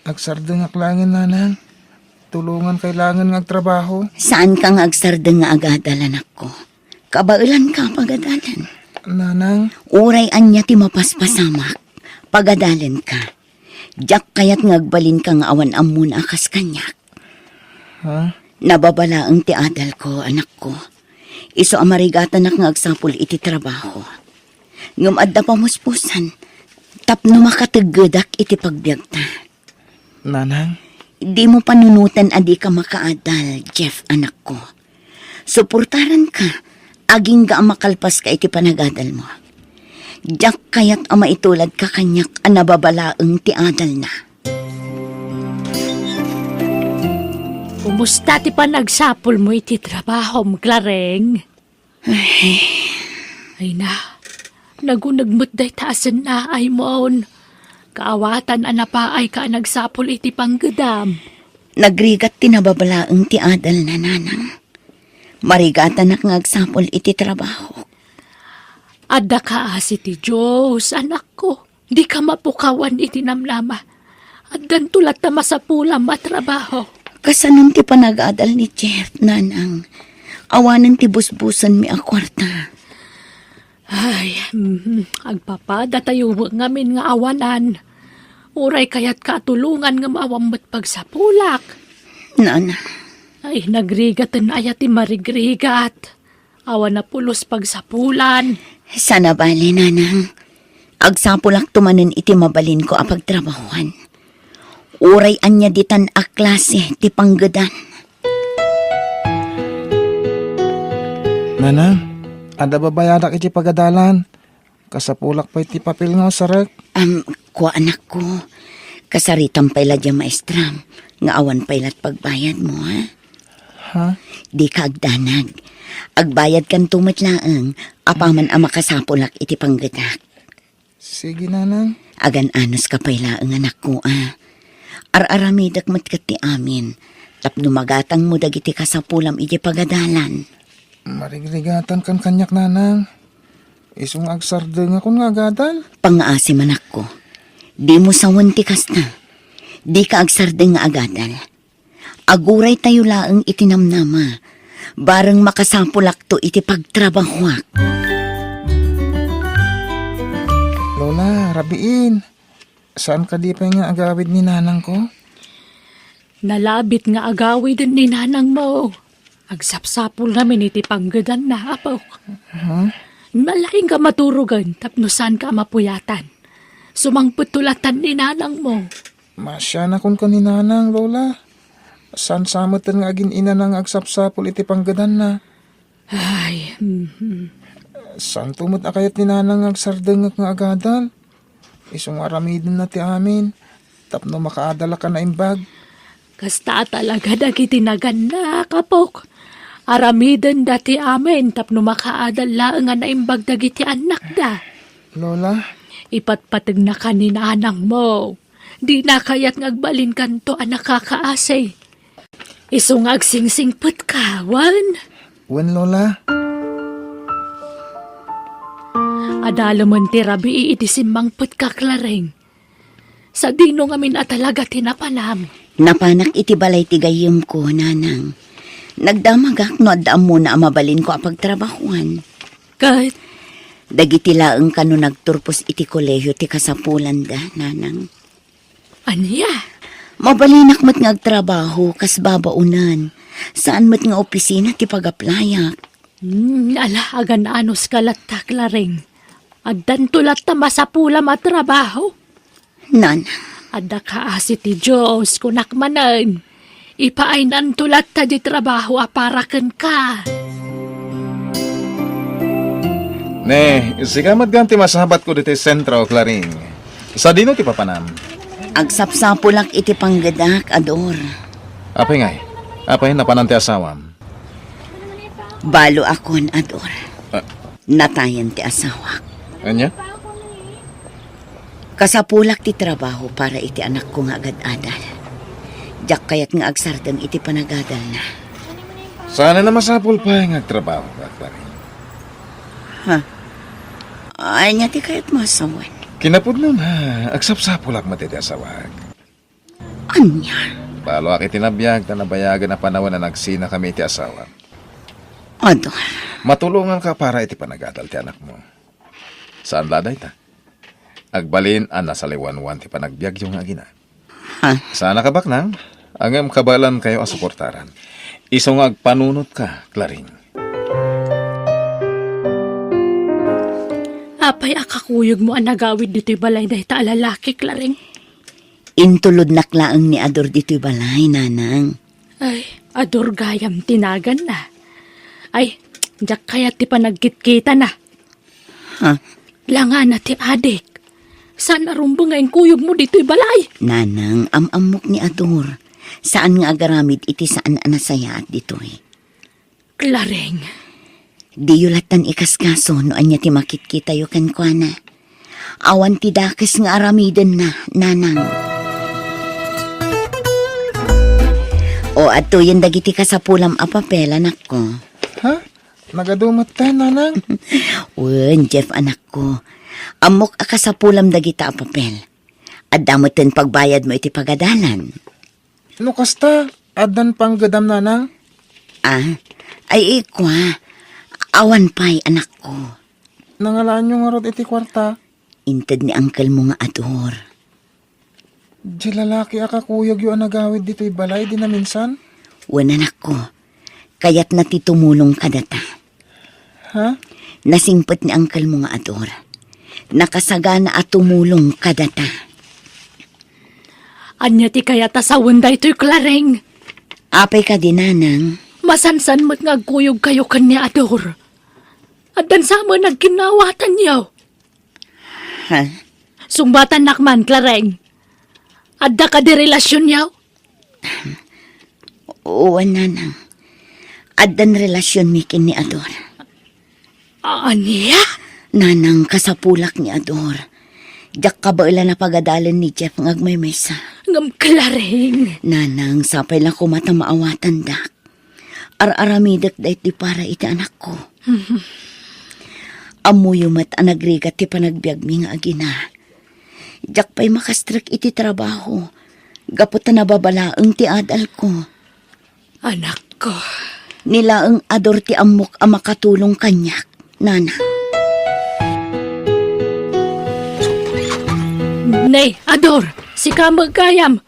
agsardengak laengen, nanang. Tulongankay laengen nga agtrabaho. Saanka nga agsardeng nga agadal, anakko. Kabaelanka a pagadalen. Nanang. Uray ania ti mapaspasamak, pagadalenka. Diak kayat nga agbalinka nga awan ammona a kas kaniak. Ha? Nababa laeng ti adalko, anakko. Isu a marigatanak nga agsapul iti trabaho. Ngem adda pamuspusan tapno makateggedak iti pagbiagta. Nanang? Dimo panunoten a dika makaadal, Jeff, anakko. Suportaranka, agingga a makalpaska iti panagadalmo. Diak kayat a maituladka kaniak a nababa laeng ti adalna. Kumusta ti panagsapulmo iti trabahom, Clareng? Ay. Ay na, naguneg met dayta a sennaaymo. Kaawatan a napaayka a nagsapul iti panggedam. Nagrigat ti nababa laeng ti adalna, nanang. Marigatanak nga agsapul iti trabaho. Adda kaasi ti Dios, anakko. Dika mapukawan iti namnama. Addanto latta masapulam a trabaho. Kasanon ti panagadal ni Jeff, nanang? Awanen ti busbusenmi a kuarta. Ay, mhm, agpapadatayo met ngamin nga awanan. Uray kayatka a tulongan ngem awan met pagsapulak. Nanang. Ay, nagrigaten aya ti marigrigat. Awan a pulos pagsapulan. Sana bale, nanang. Agsapulakto manen iti mabalinko a pagtrabahuan. Uray ania ditan a klase ti panggedan. Nanang, adda babayadak iti pagadalan. Kasapulak pay ti papel nga usarek? Am, kua, anakko. Kasaritam pay la diay maestram nga awan pay lat pagbayadmo, ha? Ha? Dika agdanag. Agbayadkanto met laeng apaman a makasapulak iti panggedak. Sige, nanang. Agan-anuska pay laeng, anakko, a. Ar-aramidek met ket ti amin tapno magatangmo dagiti kasapulam iti pagadalan. Marigrigatankan kaniak, nanang. Isu nga agsardengakon nga agadal. Pangngaasi, anakko. Dimo sawen ti kasta. Dika agsardeng nga agadal. Aguraytayo laeng iti namnama. Bareng makasapulakto iti pagtrabahuak. Lola, rabiin. Saan kadi pay nga agawid ni nanangko? Nalabit nga agawiden ni nanangmo. Agsapsapulnamin iti panggedanna, apok. Ha? Nalaing nga maturogen tapno saanka a mapuyatan. Sumangpetto latan ni nanangmo. Maasianakon ken ni nanang, Lola. Saan sa metten nga agin-inana nga agsapsapul iti panggedanna. Ay, mhm. Saanto met a kayat ni nanang nga agsardengek nga agadal. Isu nga aramidenna ti amin tapno makaadalak a naimbag. Kasta a talaga dagiti nagannak, apok. Aramidenda ti amin tapno makaadal laeng a naimbag dagiti annakda. Lola? Ipatpategnaka ni nanangmo. Dina kayat nga agbalinkanto a nakakaasi. Isu nga agsingsingpetka, wen? Wen, Lola. Adalemen ti rabii iti simmangpetka, Clareng. Sadino ngamin a talaga ti napanam? Napanak iti balay ti gayyemko, nanang. Nagdamagak no adda ammona a mabalinko a pagtrabahuan. Ket? Dagiti laeng kano nagturpos iti kolehio ti kasapulanda, nanang. Ania? Mabalinak met nga agtrabaho kas babaonan. Saan met nga opisina ti pagaplayak. Hmm, ala, agan-anuska latta, Clareng. Addanto latta masapulam a trabaho. Nanang. Adda kaasi ti Dios, kunak manen. Ipaaynanto latta di trabaho a para kenka. Ne, sika met gayam ti masabatko ditoy sentro, Clareng. Sadino ti papanam? Agsapsapulak iti panggedak, Ador. Apay ngay? Apay, napanan ti asawam? Balo akon, Ador. Ah. Natayen ti asawak. Ania? Kasapulak ti trabaho para iti anakko nga agad-adal. Diak kayat nga agsardeng iti panagadalna. Saan a masapul pay nga agtrabaho, Clarin. Ha? Ania ti kayatmo a sawen? Kinapudnona, agsapsapulak met iti asawak. Ania? Baluak iti nabiag ta nabayagen a panawen a nagsinakami iti asawak. Ador. Matulonganka para iti panagadal ti anakmo. Saan la dayta? Agbalin a nasaliwanwan ti panagbiagyo nga agina. Ha? Saan a kabaknang, ngem kabaelankayo a suportaran. Isu nga agpanunotka, Clarin. Apay a kakuyogmo a nagawid ditoy balay dayta a lalaki, Clarin? Intulodnak laeng ni Ador ditoy balay, Nanang. Ay, Ador gayam ti naganna. Ay, diak kayat ti panagkitkitana. Ha? Langana ti adik. Saan a rumbeng nga inkuyogmo ditoy balay? Nanang, am-ammok ni Ador. Saan nga agaramid iti saan a nasayaat ditoy. Claring. Diyo lattan ikaskaso no ania ti makitkitayo kenkuana. Awan ti dakes nga aramidenna, Nanang. O, adtoyen dagiti kasapulam a papel, anakko. Ha? Nagadu metten, Nanang? Wen, Jeff, anakko. Ammok a kasapulam dagita a papel. Adda metten pagbayadmo iti pagadalan. No kasta, addan panggedam, Nanang? Ah, ay, ikua. Awan pay, anakko. Nangalaanyo ngarud iti kuarta? Inted ni angkelmo nga Ador. Di lalaki a kakuyogyo a nagawid ditoy balay, di naminsan? Wen, anakko. Kayatna ti tumulong kadata. Ha? Nasingpet ni angkelmo nga Ador. Nakasagana a tumulong kadata. Ania ti kayat a sawen daytoy, Claring? Apay kadi, Nanang? Masansan met nga agkuyogkayo ken ni Ador. Addan sa met nagkinnawatanyo. Ha? Sungbatannak man, Claring. Adda kadi relasionyo? Wen, Nanang. Addan relasionmi ken ni Ador. Ania? Nanang, kasapulak ni Ador. Diak kabaelan a pagadalen ni Jeff nga agmaymaysa. Ngem, Claring. Nanang, sapay la koma ta maawatandak. Ar-aramidek daytoy para iti anakko. Ammoyo met a nagrigat ti panagbiagmi nga agina. Diak pay makastrek iti trabaho, gapu ta nababalaeng ti adalko. Anakko. Ni laeng Ador ti ammok a makatulong kaniak, Nana. Nay, Ador, sika met gayam.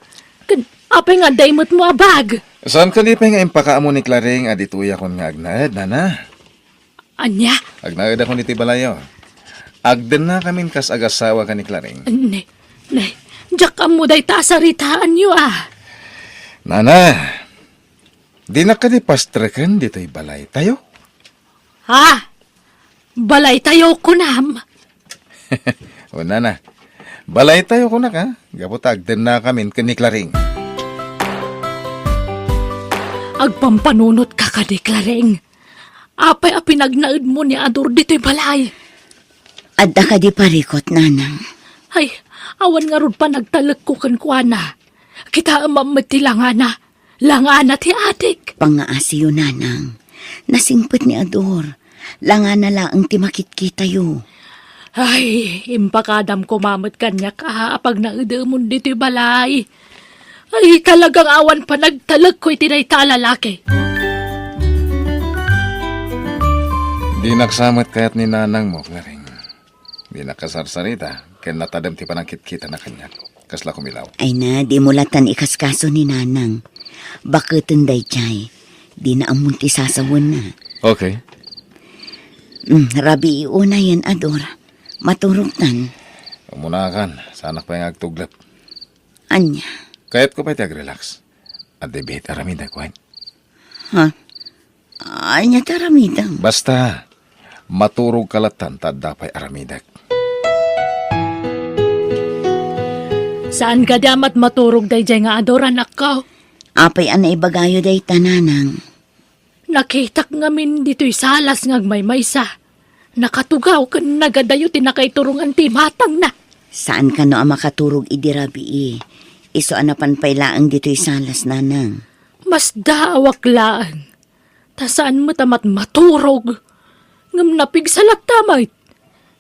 Ken, apay nga adda imetmo a bag? Saan kadi pay nga impakaammo ni Claring a ditoyakon nga agnaed, Nana? Ania? Agnaedakon iti balayo. Agdennakamin kas agasawa ken ni Claring. Ne, ne, diak ammo dayta a saritaanyo, a. Nana, dinak kadi pastreken ditoy balaytayo? Ha? Balaytayo, kunam? O, Nana, balaytayo kunak, a, gapu ta agdennakamin ken ni Claring. Agpampanunotka kadi, Claring? Apay a pinagnaedmo ni Ador ditoy balay? Adda kadi parikut, Nanang? Ay, awan ngarud panagtalekko kenkuana. Kitaem met ti langana. Langana ti adik. Pangngaasiyo, Nanang. Nasingpet ni Ador. Langana laeng ti makitkitayo. Ay, impakadam koma met kaniak a, a pagnaedemon ditoy balay. Ay, talagang awan panagtalekko iti dayta a lalaki. Dinak sa met kayat ni nanangmo, Claring. Dinak kasarsarita, ken natadem ti panangkitkitana kaniak. Kasla kumilaw. Ay na, dimo lattan ikaskaso ni nanang. Baketen daydiay. Dina ammon ti sasawenna. Okay. Mm, rabii unayen, Ador. Maturogtan. Umunakan, saanak pay nga agtuglep. Ania? Kayatko pay ti agrelax. Adda biit aramidek, wen? Ha? Ania ti aramidem? Basta, maturogka lattan ta adda pay aramidek. Saan kadi a met maturog daydiay nga Ador, anakko? Apay a naibagayo dayta, nanang? Nakitak ngamin ditoy salas nga agmaymaysa. Nakatugaw ken nagadayo ti nakaiturongan ti imatangna. Saan kano a makaturog idi rabii. Isu a napan pay laeng ditoy salas, nanang. Masdaawak laeng. Ta saan met a matmaturog. Ngem napigsa latta met.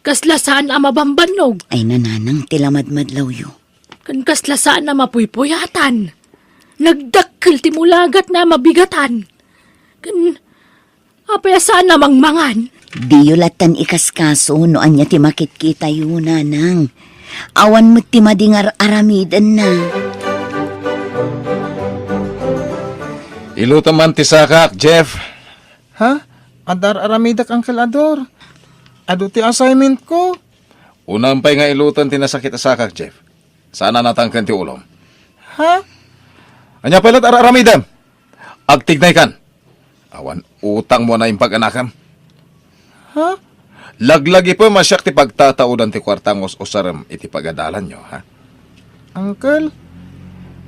Kasla saan a mabambannog. Ay, nanang, ti lamadmadlawyo. Ken kasla saan a mapuypuyatan. Nagdakkel ti mulagatna a mabigatan. Ken apay a saan a mangmangan? Diyo lattan ikaskaso no ania ti makitkitayo, nanang. Awan met ti madi nga ar-aramidenna. Ilutem man ti sakak, Jeff. Ha? Adda ar-aramidek, Uncle Ador. Adu ti assignment ko. Unam pay nga ilutem ti nasakit a sakak, Jeff. Saan a natangken ti ulom. Ha? Ania pay latta ar-aramidem? Agtignaykan. Awan utangmo a naimbag a nakem. Ha? Laglagipem a siak ti pagtataodan ti kuarta nga us-usarem iti pagadalanyo, ha? Uncle?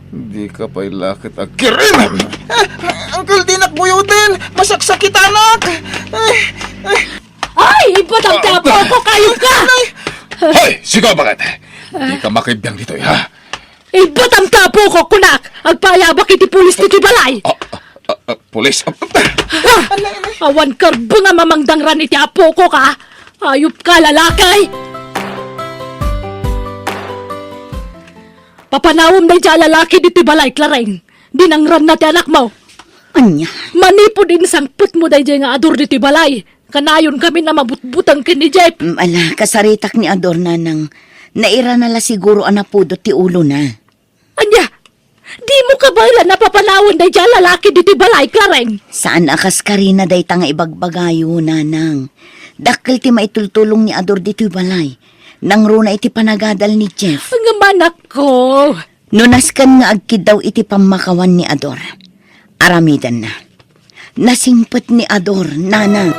Dika pay la ket agkirim! Ah, Uncle, dinak buyoten! Masaksakitanak! Ay, ay! Ay, ibatam ti apoko, kayod ka! Ay! Hoy, sigaw, bakit? Dika makibiang ditoy, ha? Ibatam ti apoko, kunak! Agpayabak iti pulis ditoy balay! Ah, ah, ah, ah, pulis? Ah, ah. Ha? Awan karbeng a mamangdangran iti apoko ka? Ayup ka, lalaki! Papanawem daydiay a lalaki ditoy balay, Clareng. Dinangranna ti anakmo. Ania? Manipud insangpetmo daydiay nga ador ditoy balay, kanayon kami a mabutbuteng ken ni Jeff. Mm, ala, kasaritak ni Ador, nanang. Nairana la siguro a napudot ti ulona. Ania? Dimo kabaelan a papanawen daydiay a lalaki ditoy balay, Clareng? Saan a kas karina dayta nga ibagbagayo, nanang. Dakkel ti maitultulong ni Ador ditoy balay. Nangruna iti panagadal ni Jeff. Ngem, anakko. No nasken nga agkiddaw iti pammakawan ni Ador, aramidenna. Nasingpet ni Ador, nanang.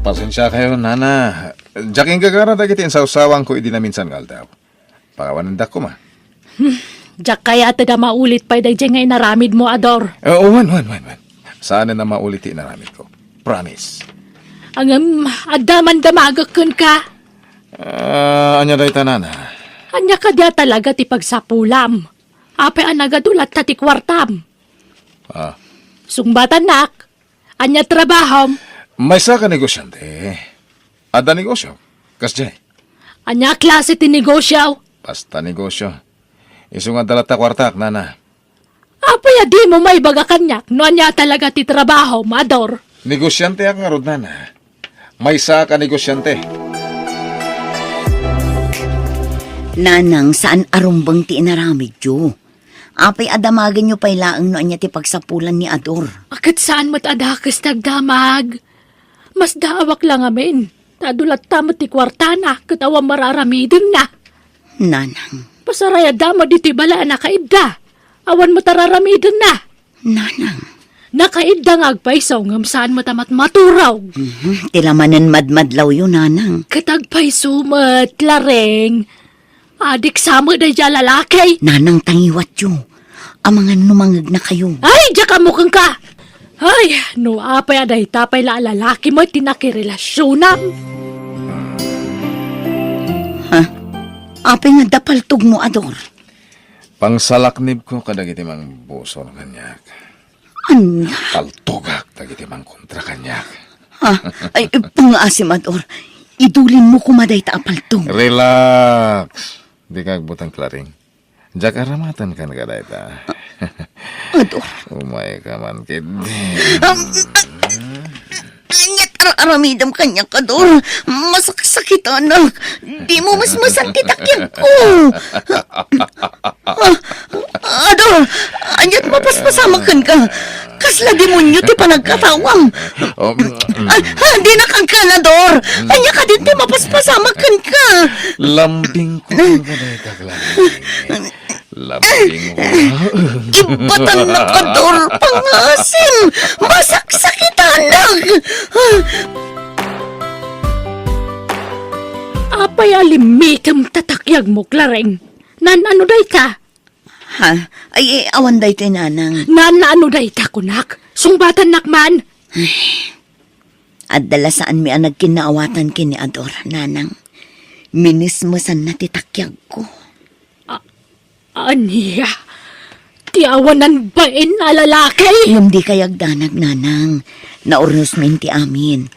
Pasensiakayo, nana. Diak inggagara dagiti insawsawangko idi naminsan nga aldaw. Pakawanendak koma. Hmm, diak kayat a maulit pay daydiay nga inaramidmo, Ador. Eh, wen, wen, wen, wen. Saanen a maulit ti inaramidko. Promise. Ngem, adda man damagek kenka. Ah, ania dayta, nana? Ania kadi a talaga ti pagsapulam? Apay a nagadu latta ti kuartam? Ah. Sungbatannak, ania trabahom? Maysa ka negosyante. Adda negosyo. Kasdiay. Ania klase ti negosyo? Basta negosyo. Isu nga adda latta kuartak, nana. Apay a dimo maibaga kaniak no ania talaga ti trabahom, Ador? Negosyanteak ngarud, nana. Maysa ka negosyante. Nanang, saan a rumbeng ti inaramidyo. Apay a damagenyo pay laeng no ania ti pagsapulan ni Ador? A, ket saan met a dakes ti agdamag. Masdaawak la ngamin, ta adu latta met ti kuartana ket awan mararamidenna. Nanang. Pasarayadda met ditoy balay a nakaidda. Awan met a raramidenna. Nanang. Nakaidda nga agpayso ngem saan met a matmaturog. Mhm, ti la manen madmadlawyo, nanang. Ket agpayso met, Lareng. Adik sa met daydiay a lalaki. Nanang, tangiwatyo. Amangan no mangegnakayo. Ay, diak ammo kenka. Ay, no apay a dayta pay la a lalaki met ti nakirelasionam. Ha? Apay nga adda paltogmo, Ador? Pangsalaknibko kadagiti mangbusor kaniak. Ania? Paltogak dagiti mangkontra kaniak. Ha? Ay, pangngaasim, Ador. Idulinmo koma dayta a paltog. Relax. Dika agbuteng, Clareng. Diak aramaten kenka dayta. Ador. Umayka man ketdi. Um, Aniat ar-aramidem kaniak, Ador? Masaksakitanak. Dimo masmasan ti takyagko. Ah, Ador, aniat mapaspasamak kenka? Kasla demonio ti panagkatawam. Um, ah, ah, dinak agkan, Ador. Ania kadin ti mapaspasamak kenka? Lambingko kenka dayta, Clareng. Lambing ko. Ibatannak, Ador, pangngaasim! Masaksakitanak! Apay a limmitem ta takyagmo, Clareng? Naan-ano dayta? Ha? Ay, eh, awan daytoy, nanang. Naan-ano dayta, kunak? Sungbatannak man. Adda la saanmi a nagkinnaawatan ken ni Ador, nanang. Minismesanna ti takiagko. A-, ania? Ti awanan bain a lalaki? Ngem dikay agdanag, nanang. Naurnosmin ti amin.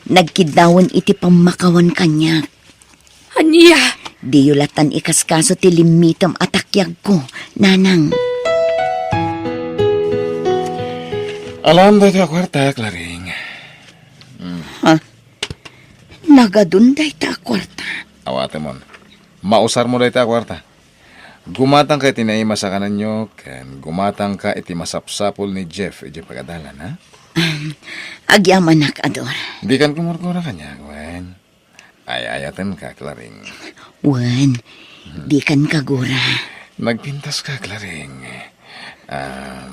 Nagkiddawen iti pammakawan kaniak. Ania? Diyo lattan ikaskaso ti limmitem a takiagko, nanang. Alam daytoy a kuarta, Claring. Hmm. Ha? Nagadun dayta a kuarta? Awatemon. Mausarmo dayta a kuarta. Gumatangka iti naimas a kanenyo, ken gumatangka iti masapsapul ni Jeff idiay pagadalan, ha? Um, agyamanak, Ador. Dikan kumurkura kaniak, wen. Ay-ayatenka, Claring. Wen, dikan kagura. Nagpintaska, Claring. Um,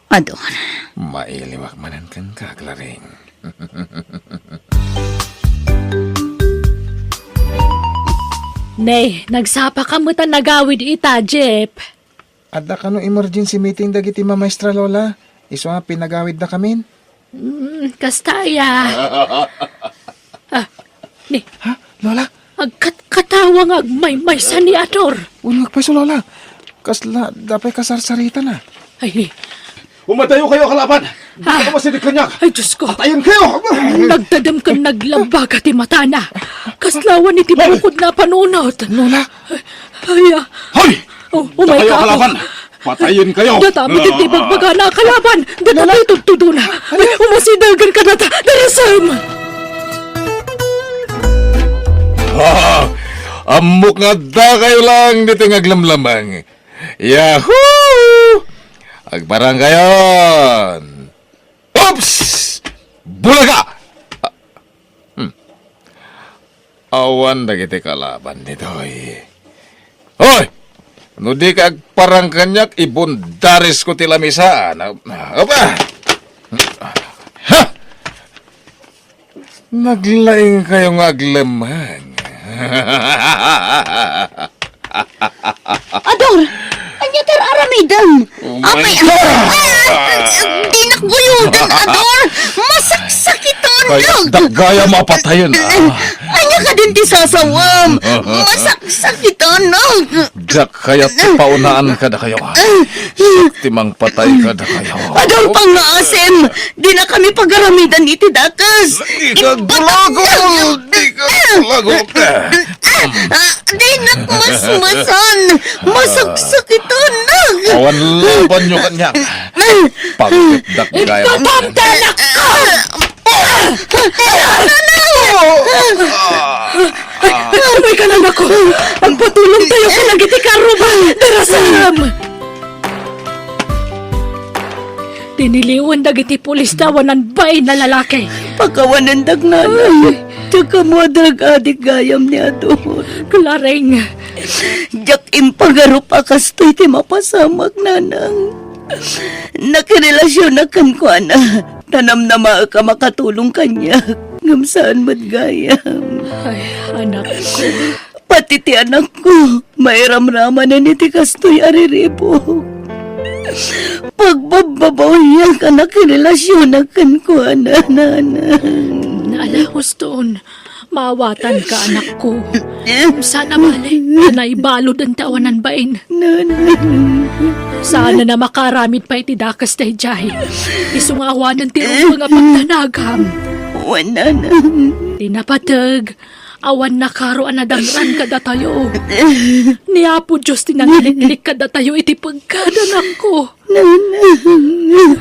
Ador. Mailiwak manen kenka, Claring. Ne, nagsapaka met a nagawid ita, Jeff. Adda kano emergency meeting dagiti mamaestra, Lola? Isu a pinagawidda kamin? Mm, kasta aya. Ah, ni. Ha? Lola? Agkatkatawa nga agmaymaysa ni Ador. Wen, agpayso, Lola. Kasla, adda pay kasarsaritana. Ay, ni. Umadayo kayo, kalaban! Dika masidig kaniak! Ay, Diyos ko! Patayen kayo! Nagtadem ken naglabbaga ti matana. Kasla awan iti bukod na panunot. Lola! Ay, ah. Hoy! Oh, umay kayo, kalaban! Patayen kayo! Data met iti bagbagana a kalaban! Data met tudtudona! Ay, umasidagan ka data! Darasem! Ah, ammok nga adda kayo lang ditoy nga aglamlamang. Yahoo! Agparang kayon! Oops! Bulaga! Ah, hmm. Awan dagiti kalaban ditoy. Hoy! No di ka agparang kaniak, ibundaris ko ti lamisa. Na, apa? Ha! Naglaing kayo nga aglemang. Ador! Ania ti ar-aramidem? Oh my God! Ah! Dinak guyoden, Ador! Masaksakiton! Kayatdak gayam a patayen, ah. Ania kadin ti sasawam? Masaksakiton, ah! Diak kayat ti paunaan kadakayo, ah. Ti mangpatay kadakayo. Ador, pangngaasim! Dinakami pagaramidan iti dakes. Dika agbalagol! Dika agbalagol! Ah, dinak masmasan! Masaksakiton! Awan labanyo kaniak! Pagkitdak gayam! Ipatanda, anak ko! Umay ka na, anak ko! Agpatulongtayo kadagiti karruba! Darasem! Tiniliwen dagiti pulis ti awanan bain a lalaki. Pakawanendak, nanang. Diak ammo a drug addict gayam ni Ador. Claring. Diak impagarup a kastoy ti mapasamak, nanang. Nakirelasionak kenkuana. Ta namnamaek a makatulong kaniak. Ngem saan met gayam. Ay, anak ko. Pati ti anakko, mairamramanen iti kastoy a riribuk. Pagbabbabawiak a nakirelasionak kenkuana, nanang. Ala, Huston, maawatanka, anakko. Sana bale, ta naibaluden ti awanan bain. Nanang. Sana a makaaramid pay iti dakes daydiay. Isu nga awanen ti rumbeng a pagdanagam. Wen, nanang. Ti napateg, awan nakaro a nadangran kadatayo. Ni Apo Dios ti nangiliklik kadatayo iti pegkad, anakko. Nanang.